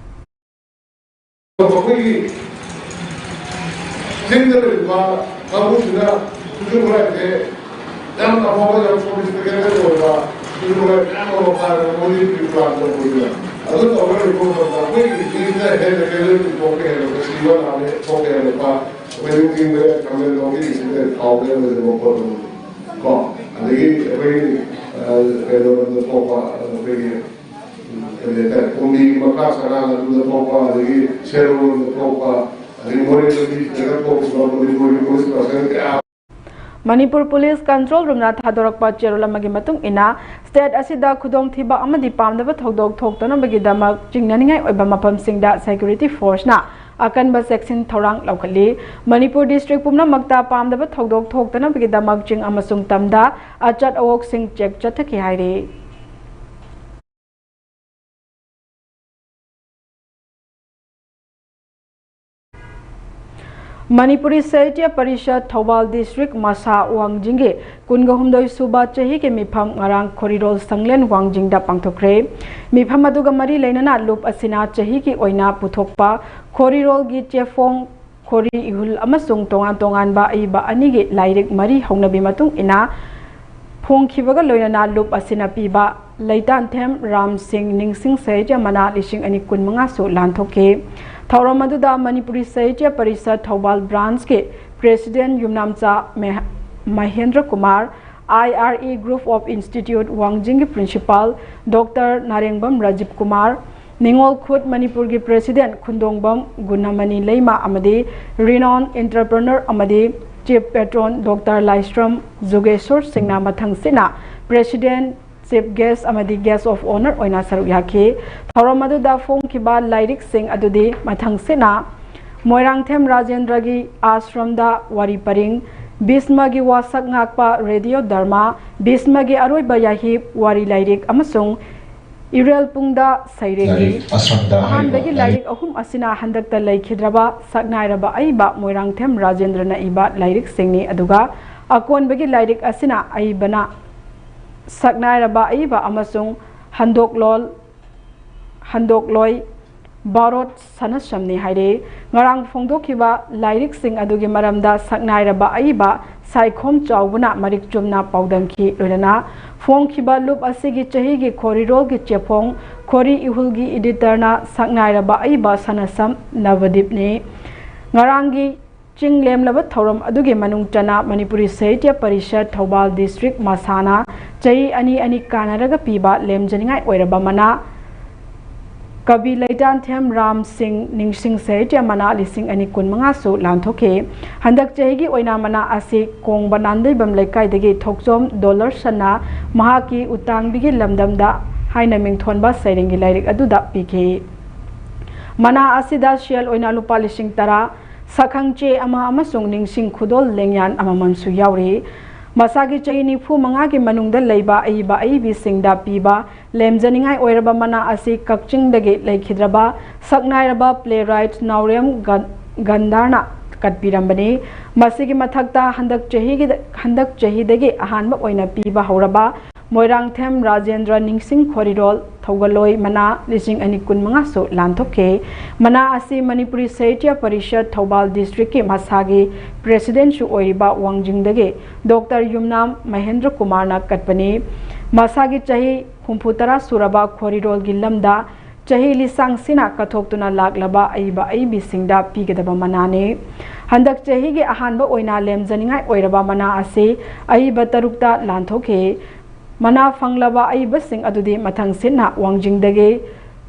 ꯑꯩꯈꯣꯏꯒꯤ ꯆꯤꯡꯗ ꯂꯩꯔꯤꯕ ꯀꯥꯡꯕꯨꯁꯤꯅ ꯈꯨꯠꯁꯨ ꯈꯨꯠꯂꯥꯏꯁꯦ ꯌꯥꯝꯅ ꯑꯐꯕ, ꯌꯥꯝ sophisticated ꯑꯣꯏꯕ ꯈꯨꯠꯁꯨ ꯈꯨꯠꯂꯥꯏ ꯃꯌꯥꯝ ꯑꯃ ꯄꯥꯏꯔꯒ ꯃꯣꯏꯒꯤ plan ꯇꯧꯕꯅꯤꯅ, ꯑꯗꯨ ꯇꯧꯔꯒ ꯂꯩꯕ ꯃꯇꯝꯗ ꯑꯩꯈꯣꯏꯒꯤ ꯆꯤꯡꯗ ꯍꯦꯟꯅ casualty ꯊꯣꯛꯄ ꯍꯦꯟꯅ ꯁꯤꯕ ꯅꯥꯕ ꯊꯣꯛꯄ ꯍꯦꯟꯅ ꯑꯩꯈꯣꯏ ꯆꯤꯡꯗ ꯀꯃꯦꯟ ꯂꯧꯕꯤꯔꯤꯁꯤꯗ ꯊꯥꯎꯗ ꯂꯩꯔꯤꯕ ꯄꯣꯠ ꯑꯗꯨ ꯀꯣ ꯑꯗꯒꯤ ꯑꯩꯈꯣꯏꯒꯤ ꯀꯩꯅꯣꯔꯣꯝꯗ ꯊꯣꯛꯄ, ꯑꯩꯈꯣꯏꯒꯤ ꯀꯔꯤ ꯍꯥꯏꯇꯥꯔꯦ, ꯀꯨꯝꯕꯤ ꯃꯈꯥ ꯁꯔꯥꯡ ꯑꯗꯨꯗ ꯊꯣꯛꯄ, ꯑꯗꯒꯤ ꯁꯦꯔꯧꯔꯣꯝꯗ ꯊꯣꯛꯄ, ꯑꯗꯒꯤ ꯃꯣꯔꯦꯗꯒꯤ ꯁꯤꯗꯒ ꯊꯣꯛꯈꯤꯕ ꯃꯅꯤꯄꯨꯔꯒꯤ ꯄꯨꯂꯤꯁ ꯄꯥꯔꯁꯟ ꯀꯌꯥ꯫ ꯃꯅꯤꯄꯨꯔ ꯄꯨꯂꯤꯁ ꯀꯟꯇ꯭ꯔꯣꯜ ꯔꯨꯝꯅ ꯊꯥꯗꯣꯔꯛꯄ ꯆꯦꯔꯣꯜ ꯑꯃꯒꯤ ꯃꯇꯨꯡ ꯏꯟꯅ, ꯁ꯭ꯇꯦꯠ ꯑꯁꯤꯗ ꯈꯨꯗꯣꯡꯊꯤꯕ ꯑꯃꯗꯤ ꯄꯥꯝꯗꯕ ꯊꯧꯗꯣꯛ ꯊꯣꯛꯇꯅꯕꯒꯤꯗꯃꯛ ꯆꯤꯡꯅꯅꯤꯡꯉꯥꯏ ꯑꯣꯏꯕ ꯃꯐꯝꯁꯤꯡꯗ ꯁꯦꯀ꯭ꯌꯨꯔꯤꯇꯤ ꯐꯣꯔꯁꯅ ꯑꯀꯟꯕ ꯆꯦꯛꯁꯤꯟ ꯊꯧꯔꯥꯡ ꯂꯧꯈꯠꯂꯤ꯫ ꯃꯅꯤꯄꯨꯔ ꯗꯤꯁꯇ꯭ꯔꯤꯛ ꯄꯨꯝꯅꯃꯛꯇ ꯄꯥꯝꯗꯕ ꯊꯧꯗꯣꯛ ꯊꯣꯛꯇꯅꯕꯒꯤꯗꯃꯛ ꯆꯤꯡ ꯑꯃꯁꯨꯡ ꯇꯝꯗ ꯑꯆꯠ ꯑꯋꯣꯛꯁꯤꯡ ꯆꯦꯛ ꯆꯠꯊꯈꯤ ꯍꯥꯏꯔꯤ꯫ ꯃꯅꯤꯄꯨꯔꯤ ꯁꯥꯍꯤꯇ꯭ꯌ ꯄꯔꯤꯁꯠ ꯊꯧꯕꯥꯜ ꯗꯤꯁꯇ꯭ꯔꯤꯛ ꯃꯁꯥ ꯋꯥꯡꯖꯤꯡꯒꯤ ꯀꯨꯟꯒ ꯍꯨꯝꯗꯣꯏ ꯁꯨꯕ ꯆꯍꯤꯒꯤ ꯃꯤꯐꯝ ꯉꯔꯥꯡ ꯈꯣꯔꯤꯔꯣꯜ ꯁꯪꯂꯦꯟ ꯋꯥꯡꯖꯤꯡꯗ ꯄꯥꯡꯊꯣꯛꯈ꯭ꯔꯦ꯫ ꯃꯤꯐꯝ ꯑꯗꯨꯒ ꯃꯔꯤ ꯂꯩꯅꯅ ꯂꯨꯞ ꯑꯁꯤꯅ ꯆꯍꯤꯒꯤ ꯑꯣꯏꯅ ꯄꯨꯊꯣꯛꯄ ꯈꯣꯔꯤꯔꯣꯜꯒꯤ ꯆꯦꯐꯣꯡ, ꯈꯣꯔꯤ ꯏꯍꯨꯜ ꯑꯃꯁꯨꯡ ꯇꯣꯉꯥꯟ ꯇꯣꯉꯥꯟꯕ ꯑꯏꯕ ꯑꯅꯤꯒꯤ ꯂꯥꯏꯔꯤꯛ ꯃꯔꯤ ꯍꯧꯅꯕꯤ ꯃꯇꯨꯡ ꯏꯟꯅ ꯐꯣꯡꯈꯤꯕꯒ ꯂꯣꯏꯅꯅ ꯂꯨꯞ ꯑꯁꯤꯅ ꯄꯤꯕ ꯂꯩꯇꯥꯟꯊꯦꯝ ꯔꯥꯝ ꯁꯤꯡ ꯅꯤꯡꯁꯤꯡ ꯁꯥꯍꯤꯇ꯭ꯌ ꯃꯅꯥ ꯂꯤꯁꯤꯡ ꯑꯅꯤ ꯀꯨꯟꯃꯉꯥꯁꯨ ꯂꯥꯟꯊꯣꯛꯈꯤ꯫ ꯊꯧꯔꯝ ꯑꯗꯨꯗ ꯃꯅꯤꯄꯨꯔꯤ ꯁꯥꯍꯤꯇ꯭ꯌ ꯄꯔꯤꯁꯠ ꯊꯧꯕꯥꯜ ꯕ꯭ꯔꯥꯟꯁꯀꯤ ꯄ꯭ꯔꯦꯁꯤꯗꯦꯟ ꯌꯨꯝꯅꯥꯝꯆꯥ ꯃꯦꯍ-, Mahendra Kumar, I R E group of institute ꯋꯥꯡꯖꯤꯡꯒꯤ ꯄ꯭ꯔꯤꯟꯁꯤꯄꯥꯜ ꯗꯣꯛꯇꯔ ꯅꯥꯔꯦꯡꯕꯝ ꯔꯥꯖꯤꯕ ꯀꯨꯃꯥꯔ, ꯅꯤꯉꯣꯜ ꯈꯨꯠ ꯃꯅꯤꯄꯨꯔꯒꯤ ꯄ꯭ꯔꯦꯁꯤꯗꯦꯟ ꯈꯨꯟꯗꯣꯡꯕꯝ ꯒꯨꯅꯃꯅꯤ ꯂꯩꯃ ꯑꯃꯗꯤ renowned entrepreneur ꯑꯃꯗꯤ ꯆꯤꯐ ꯄꯦꯇ꯭ꯔꯣꯟ ꯗꯣꯛꯇꯔ ꯂꯥꯏꯁ꯭ꯔꯝ ꯖꯨꯒꯦꯁꯣꯔ ꯁꯤꯡꯅ ꯃꯊꯪꯁꯤꯠꯅ ꯄ꯭ꯔꯦꯁꯤꯗꯦꯟ, ꯆꯤꯐ ꯒꯦꯁ ꯑꯃꯗꯤ ꯒꯦꯁ ꯑꯣꯐ ꯑꯣꯅꯔ ꯑꯣꯏꯅ ꯁꯔꯨꯛ ꯌꯥꯈꯤ꯫ ꯊꯧꯔꯝ ꯑꯗꯨꯗ ꯐꯣꯡꯈꯤꯕ ꯂꯥꯏꯔꯤꯛꯁꯤꯡ ꯑꯗꯨꯗꯤ ꯃꯊꯪꯁꯤꯠꯅ ꯃꯣꯏꯔꯥꯡꯊꯦꯝ ꯔꯥꯖꯦꯟꯗ꯭ꯔꯒꯤ ꯑꯥꯁ꯭ꯔꯝꯗ ꯋꯥꯔꯤ ꯄꯔꯤꯡ, ꯚꯤꯁꯃꯒꯤ ꯋꯥꯁꯛ ꯉꯥꯛꯄ ꯔꯦꯗꯤꯑꯣ ꯙꯔꯃ, ꯚꯤꯁꯃꯒꯤ ꯑꯔꯣꯏꯕ ꯌꯥꯍꯤꯞ ꯋꯥꯔꯤ ꯂꯥꯏꯔꯤꯛ ꯑꯃꯁꯨꯡ ꯏꯔꯦꯜ ꯄꯨꯡꯗ ꯁꯩꯔꯦꯡꯅꯤ꯫ ꯂꯥꯏꯔꯤꯛ ꯑꯁ꯭ꯔꯝꯗ ꯍꯥꯏꯔꯤꯕ ꯑꯍꯥꯟꯕꯒꯤ ꯂꯥꯏꯔꯤꯛ ꯂꯥꯏꯔꯤꯛ ꯑꯍꯨꯝ ꯑꯁꯤꯅ ꯍꯟꯗꯛꯇ ꯂꯩꯈꯤꯗ꯭ꯔꯕ ꯁꯛꯅꯥꯏꯔꯕ ꯑꯏꯕ ꯃꯣꯏꯔꯥꯡꯊꯦꯝ ꯔꯥꯖꯦꯟꯗ꯭ꯔꯅ ꯏꯕ ꯂꯥꯏꯔꯤꯛꯁꯤꯡꯅꯤ, ꯑꯗꯨꯒ ꯑꯀꯣꯟꯕꯒꯤ ꯂꯥꯏꯔꯤꯛ ꯑꯁꯤꯅ ꯑꯏꯕꯅ ꯁꯛꯅꯥꯏꯔꯕ ꯑꯏꯕ ꯑꯃꯁꯨꯡ ꯍꯟꯗꯣꯛꯂꯣꯜ, ꯍꯟꯗꯣꯛꯂꯣꯏ ꯕꯥꯔꯣꯠ ꯁꯅꯁꯝꯅꯤ ꯍꯥꯏꯔꯦ꯫ ꯉꯔꯥꯡ ꯐꯣꯡꯗꯣꯛꯈꯤꯕ ꯂꯥꯏꯔꯤꯛꯁꯤꯡ ꯑꯗꯨꯒꯤ ꯃꯔꯝꯗ ꯁꯛꯅꯥꯏꯔꯕ ꯑꯏꯕ ꯁꯥꯏꯈꯣꯝ ꯆꯥꯎꯕꯅ ꯃꯔꯤꯛ ꯆꯨꯝꯅ ꯄꯥꯎꯗꯝꯈꯤ꯫ ꯂꯣꯏꯅꯅ ꯐꯣꯡꯈꯤꯕ ꯂꯨꯞ ꯑꯁꯤꯒꯤ ꯆꯍꯤꯒꯤ ꯈꯣꯔꯤꯔꯣꯜꯒꯤ ꯆꯦꯐꯣꯡ, ꯈꯣꯔꯤ ꯏꯍꯨꯜꯒꯤ ꯏꯗꯤꯇꯔꯅ ꯁꯛꯅꯥꯏꯔꯕ ꯑꯏꯕ ꯁꯅꯁꯝ ꯅꯕꯗꯤꯞꯅꯤ꯫ ꯉꯔꯥꯡꯒꯤ ꯆꯤꯡ ꯂꯦꯝꯂꯕ ꯊꯧꯔꯝ ꯑꯗꯨꯒꯤ ꯃꯅꯨꯡ ꯆꯟꯅ ꯃꯅꯤꯄꯨꯔꯤ ꯁꯥꯍꯤꯇ꯭ꯌ ꯄꯔꯤꯁꯠ ꯊꯧꯕꯥꯜ ꯗꯤꯁꯇ꯭ꯔꯤꯛ ꯃꯁꯥꯅ ꯆꯍꯤ ꯑꯅꯤ ꯑꯅꯤ ꯀꯥꯟꯅꯔꯒ ꯄꯤꯕ ꯂꯦꯝꯖꯅꯤꯡꯉꯥꯏ ꯑꯣꯏꯔꯕ ꯃꯅꯥ ꯀꯕꯤ ꯂꯩꯇꯥꯟꯊꯦꯝ ꯔꯥꯝ ꯁꯤꯡ ꯅꯤꯡꯁꯤꯡ ꯁꯥꯍꯤꯇ꯭ꯌ ꯃꯅꯥ ꯂꯤꯁꯤꯡ ꯑꯅꯤ ꯀꯨꯟꯃꯉꯥꯁꯨ ꯂꯥꯟꯊꯣꯛꯈꯤ꯫ ꯍꯟꯗꯛ ꯆꯍꯤꯒꯤ ꯑꯣꯏꯅ ꯃꯅꯥ ꯑꯁꯤ ꯀꯣꯡꯕ ꯅꯥꯟꯗꯩꯕꯝ ꯂꯩꯀꯥꯏꯗꯒꯤ ꯊꯣꯛꯆꯣꯝ ꯗꯣꯂꯔꯁꯟꯅ ꯃꯍꯥꯛꯀꯤ ꯎꯇꯥꯡꯕꯤꯒꯤ ꯂꯝꯗꯝꯗ ꯍꯥꯏꯅ ꯃꯤꯡꯊꯣꯟꯕ ꯁꯩꯔꯦꯡꯒꯤ ꯂꯥꯏꯔꯤꯛ ꯑꯗꯨꯗ ꯄꯤꯈꯤ꯫ ꯃꯅꯥ ꯑꯁꯤꯗ ꯁꯦꯜ ꯑꯣꯏꯅ ꯂꯨꯄꯥ ꯂꯤꯁꯤꯡ ꯇꯔꯥ, ꯁꯛꯈꯪ ꯆꯦ ꯑꯃ ꯑꯃꯁꯨꯡ ꯅꯤꯡꯁꯤꯡ ꯈꯨꯗꯣꯜ ꯂꯦꯡꯌꯥꯟ ꯑꯃꯃꯝꯁꯨ ꯌꯥꯎꯔꯤ꯫ ꯃꯁꯥꯒꯤ ꯆꯍꯤ ꯅꯤꯐꯨ ꯃꯉꯥꯒꯤ ꯃꯅꯨꯡꯗ ꯂꯩꯕ ꯑꯏꯕ ꯑꯏꯕꯤꯁꯤꯡꯗ ꯄꯤꯕ ꯂꯦꯝꯖꯅꯤꯡꯉꯥꯏ ꯑꯣꯏꯔꯕ ꯃꯅꯥ ꯑꯁꯤ ꯀꯛꯆꯤꯡꯗꯒꯤ ꯂꯩꯈꯤꯗ꯭ꯔꯕ ꯁꯛꯅꯥꯏꯔꯕ playwright ꯅꯥꯎꯔꯦꯝ ꯒꯟ-, ꯒꯟꯙꯥꯔꯅ ꯀꯠꯄꯤꯔꯝꯕꯅꯤ꯫ ꯃꯁꯤꯒꯤ ꯃꯊꯛꯇ ꯍꯟꯗꯛ ꯆꯍꯤꯒꯤ, ꯍꯟꯗꯛ ꯆꯍꯤꯗꯒꯤ ꯑꯍꯥꯟꯕ ꯑꯣꯏꯅ ꯄꯤꯕ ꯍꯧꯔꯕ ꯃꯣꯏꯔꯥꯡꯊꯦꯝ ꯔꯥꯖꯦꯟꯗ꯭ꯔ ꯅꯤꯡꯁꯤꯡ ꯈꯣꯔꯤꯔꯣꯜ ꯊꯧꯒꯜꯂꯣꯏ ꯃꯅꯥ ꯂꯤꯁꯤꯡ ꯑꯅꯤ ꯀꯨꯟꯃꯉꯥꯁꯨ ꯂꯥꯟꯊꯣꯛꯈꯤ꯫ ꯃꯅꯥ ꯑꯁꯤ ꯃꯅꯤꯄꯨꯔꯤ ꯁꯥꯍꯤꯇ꯭ꯌ ꯄꯔꯤꯁꯠ ꯊꯧꯕꯥꯜ ꯗꯤꯁꯇ꯭ꯔꯤꯛꯀꯤ ꯃꯁꯥꯒꯤ ꯄ꯭ꯔꯦꯁꯤꯗꯦꯟꯁꯨ ꯑꯣꯏꯔꯤꯕ ꯋꯥꯡꯖꯤꯡꯗꯒꯤ ꯗꯣꯛꯇꯔ ꯌꯨꯝꯅꯥꯝ ꯃꯍꯦꯟꯗ꯭ꯔ ꯀꯨꯃꯥꯔꯅ ꯀꯠꯄꯅꯤ꯫ ꯃꯁꯥꯒꯤ ꯆꯍꯤ ꯍꯨꯝꯐꯨꯇꯔꯥ ꯁꯨꯔꯕ ꯈꯣꯔꯤꯔꯣꯜꯒꯤ ꯂꯝꯗ ꯆꯍꯤ ꯂꯤꯁꯥꯡꯁꯤꯅ ꯀꯠꯊꯣꯛꯇꯨꯅ ꯂꯥꯛꯂꯕ ꯑꯏꯕ ꯑꯏꯕꯤꯁꯤꯡꯗ ꯄꯤꯒꯗꯕ ꯃꯅꯥꯅꯤ꯫ ꯍꯟꯗꯛ ꯆꯍꯤꯒꯤ ꯑꯍꯥꯟꯕ ꯑꯣꯏꯅ ꯂꯦꯝꯖꯅꯤꯡꯉꯥꯏ ꯑꯣꯏꯔꯕ ꯃꯅꯥ ꯑꯁꯤ ꯑꯏꯕ ꯇꯔꯨꯛꯇ ꯂꯥꯟꯊꯣꯛꯈꯤ꯫ ꯃꯅꯥ ꯐꯪꯂꯕ ꯑꯏꯕꯁꯤꯡ ꯑꯗꯨꯗꯤ ꯃꯊꯪ ꯁꯤꯠꯅ ꯋꯥꯡꯖꯤꯡꯗꯒꯤ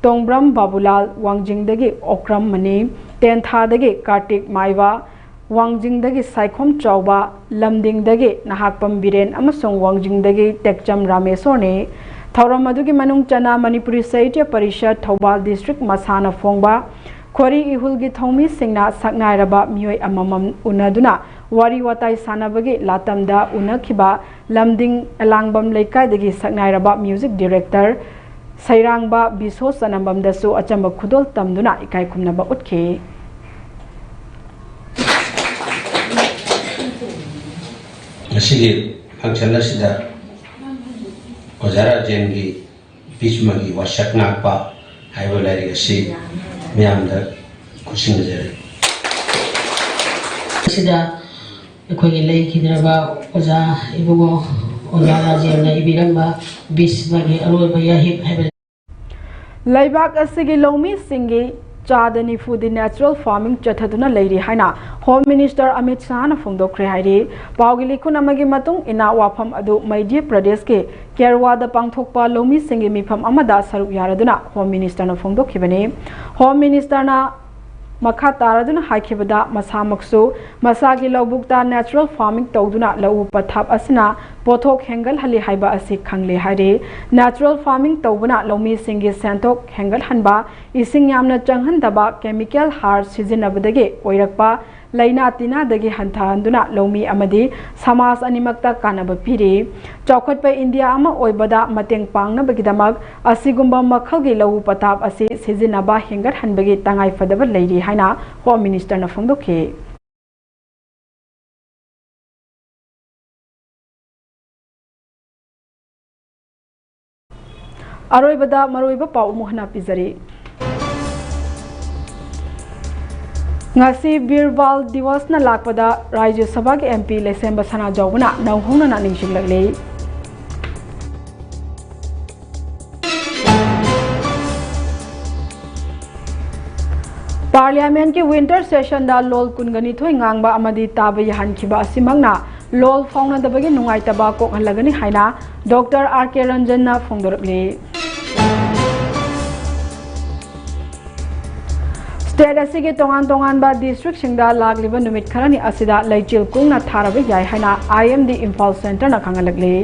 ꯇꯣꯡꯕ꯭ꯔꯝ ꯕꯥꯕꯨꯂꯥꯜ, ꯋꯥꯡꯖꯤꯡꯗꯒꯤ ꯑꯣꯀ꯭ꯔꯝ ꯃꯅꯤ, ꯇꯦꯟꯊꯥꯗꯒꯤ ꯀꯥꯔꯇꯤꯛ ꯃꯥꯏꯕ, ꯋꯥꯡꯖꯤꯡꯗꯒꯤ ꯁꯥꯏꯈꯣꯝ ꯆꯥꯎꯕ, ꯂꯝꯗꯤꯡꯗꯒꯤ ꯅꯍꯥꯛꯄꯝ ꯕꯤꯔꯦꯟ ꯑꯃꯁꯨꯡ ꯋꯥꯡꯖꯤꯡꯗꯒꯤ ꯇꯦꯛꯆꯝ ꯔꯥꯃꯦꯁꯣꯔꯅꯤ꯫ ꯊꯧꯔꯝ ꯑꯗꯨꯒꯤ ꯃꯅꯨꯡ ꯆꯟꯅ ꯃꯅꯤꯄꯨꯔꯤ ꯁꯥꯍꯤꯇ꯭ꯌ ꯄꯔꯤꯁꯠ ꯊꯧꯕꯥꯜ ꯗꯤꯁꯇ꯭ꯔꯤꯛ ꯃꯁꯥꯅ ꯐꯣꯡꯕ ꯈꯣꯔꯤ ꯏꯍꯨꯜꯒꯤ ꯊꯧꯃꯤꯁꯤꯡꯅ ꯁꯛꯅꯥꯏꯔꯕ ꯃꯤꯑꯣꯏ ꯑꯃꯃꯝ ꯎꯅꯗꯨꯅ ꯋꯥꯔꯤ ꯋꯥꯇꯥꯏ ꯁꯥꯟꯅꯕꯒꯤ ꯂꯥꯇꯝꯗ ꯎꯅꯈꯤꯕ ꯂꯝꯗꯤꯡ ꯑꯂꯥꯡꯕꯝ ꯂꯩꯀꯥꯏꯗꯒꯤ ꯁꯛꯅꯥꯏꯔꯕ ꯃ꯭ꯌꯨꯖꯤꯛ ꯗꯤꯔꯦꯛꯇꯔ ꯁꯩꯔꯥꯡꯕ ꯕꯤꯁꯣ ꯆꯅꯝꯕꯝꯗꯁꯨ ꯑꯆꯝꯕ ꯈꯨꯗꯣꯜ ꯇꯝꯗꯨꯅ ꯏꯀꯥꯏ ꯈꯨꯝꯅꯕ ꯎꯠꯈꯤ꯫ ꯉꯁꯤꯒꯤ function ꯑꯁꯤꯗ ꯑꯣꯖꯥ ꯔꯥꯖꯦꯟꯒꯤ ꯕꯤꯁꯃꯒꯤ ꯋꯥꯁꯛ ꯉꯥꯛꯄ ꯍꯥꯏꯕ ꯂꯥꯏꯔꯤꯛ ꯑꯁꯤ ꯃꯤꯌꯥꯝꯗ ꯈꯨꯠꯁꯤꯟꯅꯖꯔꯤ꯫ ꯑꯁꯤꯗ ꯑꯩꯈꯣꯏꯒꯤ ꯂꯩꯈꯤꯗ꯭ꯔꯕ ꯑꯣꯖꯥ ꯏꯕꯨꯡꯉꯣ, ꯑꯣꯖꯥ ꯔꯥꯖꯦꯟꯅ ꯏꯕꯤꯔꯝꯕ ꯕꯤꯁꯃꯒꯤ ꯑꯔꯣꯏꯕ ꯌꯥꯍꯤꯞ ꯍꯥꯏꯕ ꯂꯩꯕꯥꯛ ꯑꯁꯤꯒꯤ ꯂꯧꯃꯤꯁꯤꯡꯒꯤ ꯆꯥꯗ ꯅꯤꯐꯨꯗꯤ natural farming ꯆꯠꯊꯗꯨꯅ ꯂꯩꯔꯤ ꯍꯥꯏꯅ Home Minister ꯑꯃꯤꯠ ꯁꯍꯥꯅ ꯐꯣꯡꯗꯣꯛꯈ꯭ꯔꯦ ꯍꯥꯏꯔꯤ꯫ ꯄꯥꯎꯒꯤ ꯂꯤꯈꯨꯟ ꯑꯃꯒꯤ ꯃꯇꯨꯡ ꯏꯟꯅ, ꯋꯥꯐꯝ ꯑꯗꯨ ꯃꯙ꯭ꯌ ꯄ꯭ꯔꯗꯦꯁꯀꯤ ꯀꯦꯔꯋꯥꯗ ꯄꯥꯡꯊꯣꯛꯄ ꯂꯧꯃꯤꯁꯤꯡꯒꯤ ꯃꯤꯐꯝ ꯑꯃꯗ ꯁꯔꯨꯛ ꯌꯥꯔꯗꯨꯅ Home Ministerꯅ ꯐꯣꯡꯗꯣꯛꯈꯤꯕꯅꯤ꯫ Home Ministerꯅ ꯃꯈꯥ ꯇꯥꯔꯗꯨꯅ ꯍꯥꯏꯈꯤꯕꯗ, ꯃꯁꯥꯃꯛꯁꯨ ꯃꯁꯥꯒꯤ ꯂꯧꯕꯨꯛꯇ natural farming ꯇꯧꯗꯨꯅ ꯂꯧꯎ ꯄꯊꯥꯞ ꯑꯁꯤꯅ ꯄꯣꯠꯊꯣꯛ ꯍꯦꯟꯒꯠꯍꯜꯂꯤ ꯍꯥꯏꯕ ꯑꯁꯤ ꯈꯪꯂꯦ ꯍꯥꯏꯔꯤ꯫ Natural farming ꯇꯧꯕꯅ ꯂꯧꯃꯤꯁꯤꯡꯒꯤ ꯁꯦꯟꯊꯣꯛ ꯍꯦꯟꯒꯠꯍꯟꯕ, ꯏꯁꯤꯡ ꯌꯥꯝꯅ ꯆꯪꯍꯟꯗꯕ, chemical ꯍꯥꯔ ꯁꯤꯖꯤꯟꯅꯕꯗꯒꯤ ꯑꯣꯏꯔꯛꯄ ꯂꯥꯏꯅꯥ ꯇꯤꯟꯅꯥꯗꯒꯤ ꯍꯟꯊꯍꯟꯗꯨꯅ ꯂꯧꯃꯤ ꯑꯃꯗꯤ ꯁꯃꯥꯖ ꯑꯅꯤꯃꯛꯇ ꯀꯥꯟꯅꯕ ꯄꯤꯔꯤ꯫ ꯆꯥꯎꯈꯠꯄ ꯏꯟꯗꯤꯌꯥ ꯑꯃ ꯑꯣꯏꯕꯗ ꯃꯇꯦꯡ ꯄꯥꯡꯅꯕꯒꯤꯗꯃꯛ ꯑꯁꯤꯒꯨꯝꯕ ꯃꯈꯜꯒꯤ ꯂꯧꯎ ꯄꯊꯥꯞ ꯑꯁꯤ ꯁꯤꯖꯤꯟꯅꯕ ꯍꯦꯟꯒꯠꯍꯟꯕꯒꯤ ꯇꯉꯥꯏ ꯐꯗꯕ ꯂꯩꯔꯤ ꯍꯥꯏꯅ Home Ministerꯅ ꯐꯣꯡꯗꯣꯛꯈꯤ꯫ ꯑꯔꯣꯏꯕꯗ ꯃꯔꯨꯑꯣꯏꯕ ꯄꯥꯎ ꯑꯃꯨꯛ ꯍꯟꯅ ꯄꯤꯖꯔꯤ꯫ ꯉꯁꯤ ꯕꯤꯔ ꯕꯥꯜ ꯗꯤꯋꯁꯅ ꯂꯥꯛꯄꯗ ꯔꯥꯖ꯭ꯌ ꯁꯚꯥꯒꯤ MP ꯂꯩꯁꯦꯝꯕ ꯁꯅꯥꯖꯥꯎꯕꯅ ꯅꯧꯍꯧꯅꯅ ꯅꯤꯡꯁꯤꯡꯂꯛꯂꯤ꯫ ꯄꯥꯔꯂꯤꯌꯥꯃꯦꯟꯠꯀꯤ winter sessionꯗ ꯂꯣꯜ ꯀꯨꯟꯒ ꯅꯤꯊꯣꯏ ꯉꯥꯡꯕ ꯑꯃꯗꯤ ꯇꯥꯕ ꯌꯥꯍꯟꯈꯤꯕ ꯑꯁꯤꯃꯛꯅ ꯂꯣꯜ ꯐꯥꯎꯅꯗꯕꯒꯤ ꯅꯨꯡꯉꯥꯏꯇꯕ ꯀꯣꯛꯍꯜꯂꯒꯅꯤ ꯍꯥꯏꯅ Doctor R K ꯔꯟꯖꯟꯅ ꯐꯣꯡꯗꯣꯔꯛꯂꯤ꯫ State ꯑꯁꯤꯒꯤ ꯇꯣꯉꯥꯟ ꯇꯣꯉꯥꯟꯕ districtꯁꯤꯡꯗ ꯂꯥꯛꯂꯤꯕ ꯅꯨꯃꯤꯠ ꯈꯔꯅꯤ ꯑꯁꯤꯗ ꯂꯩꯆꯤꯜ ꯀꯨꯡꯅ ꯊꯥꯔꯕ ꯌꯥꯏ ꯍꯥꯏꯅ I M D Imphal Centreꯅ ꯈꯪꯍꯜꯂꯛꯂꯤ꯫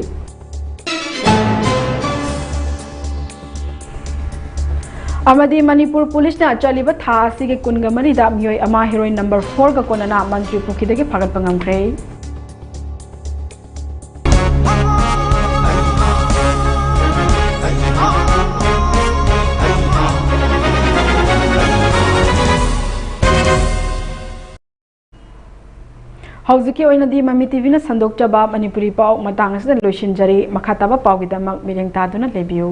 ꯑꯃꯗꯤ ꯃꯅꯤꯄꯨꯔ ꯄꯨꯂꯤꯁꯅ ꯆꯠꯂꯤꯕ ꯊꯥ ꯑꯁꯤꯒꯤ ꯀꯨꯟꯒ ꯃꯔꯤꯗ ꯃꯤꯑꯣꯏ ꯑꯃ heroin number fourꯒ ꯀꯣꯟꯅꯅ ꯃꯟꯇ꯭ꯔꯤ ꯄꯨꯈ꯭ꯔꯤꯗꯒꯤ ꯐꯥꯒꯠꯄ ꯉꯝꯈ꯭ꯔꯦ꯫ ꯍꯧꯖꯤꯛꯀꯤ ꯑꯣꯏꯅꯗꯤ ꯃꯃꯤ TVꯅ ꯁꯟꯗꯣꯛꯆꯕ ꯃꯅꯤꯄꯨꯔꯤ ꯄꯥꯎ ꯃꯇꯥꯡ ꯑꯁꯤꯗ ꯂꯣꯏꯁꯤꯟꯖꯔꯤ꯫ ꯃꯈꯥ ꯇꯥꯕ ꯄꯥꯎꯒꯤꯗꯃꯛ ꯃꯤꯠꯌꯦꯡ ꯇꯥꯗꯨꯅ ꯂꯩꯕꯤꯌꯨ꯫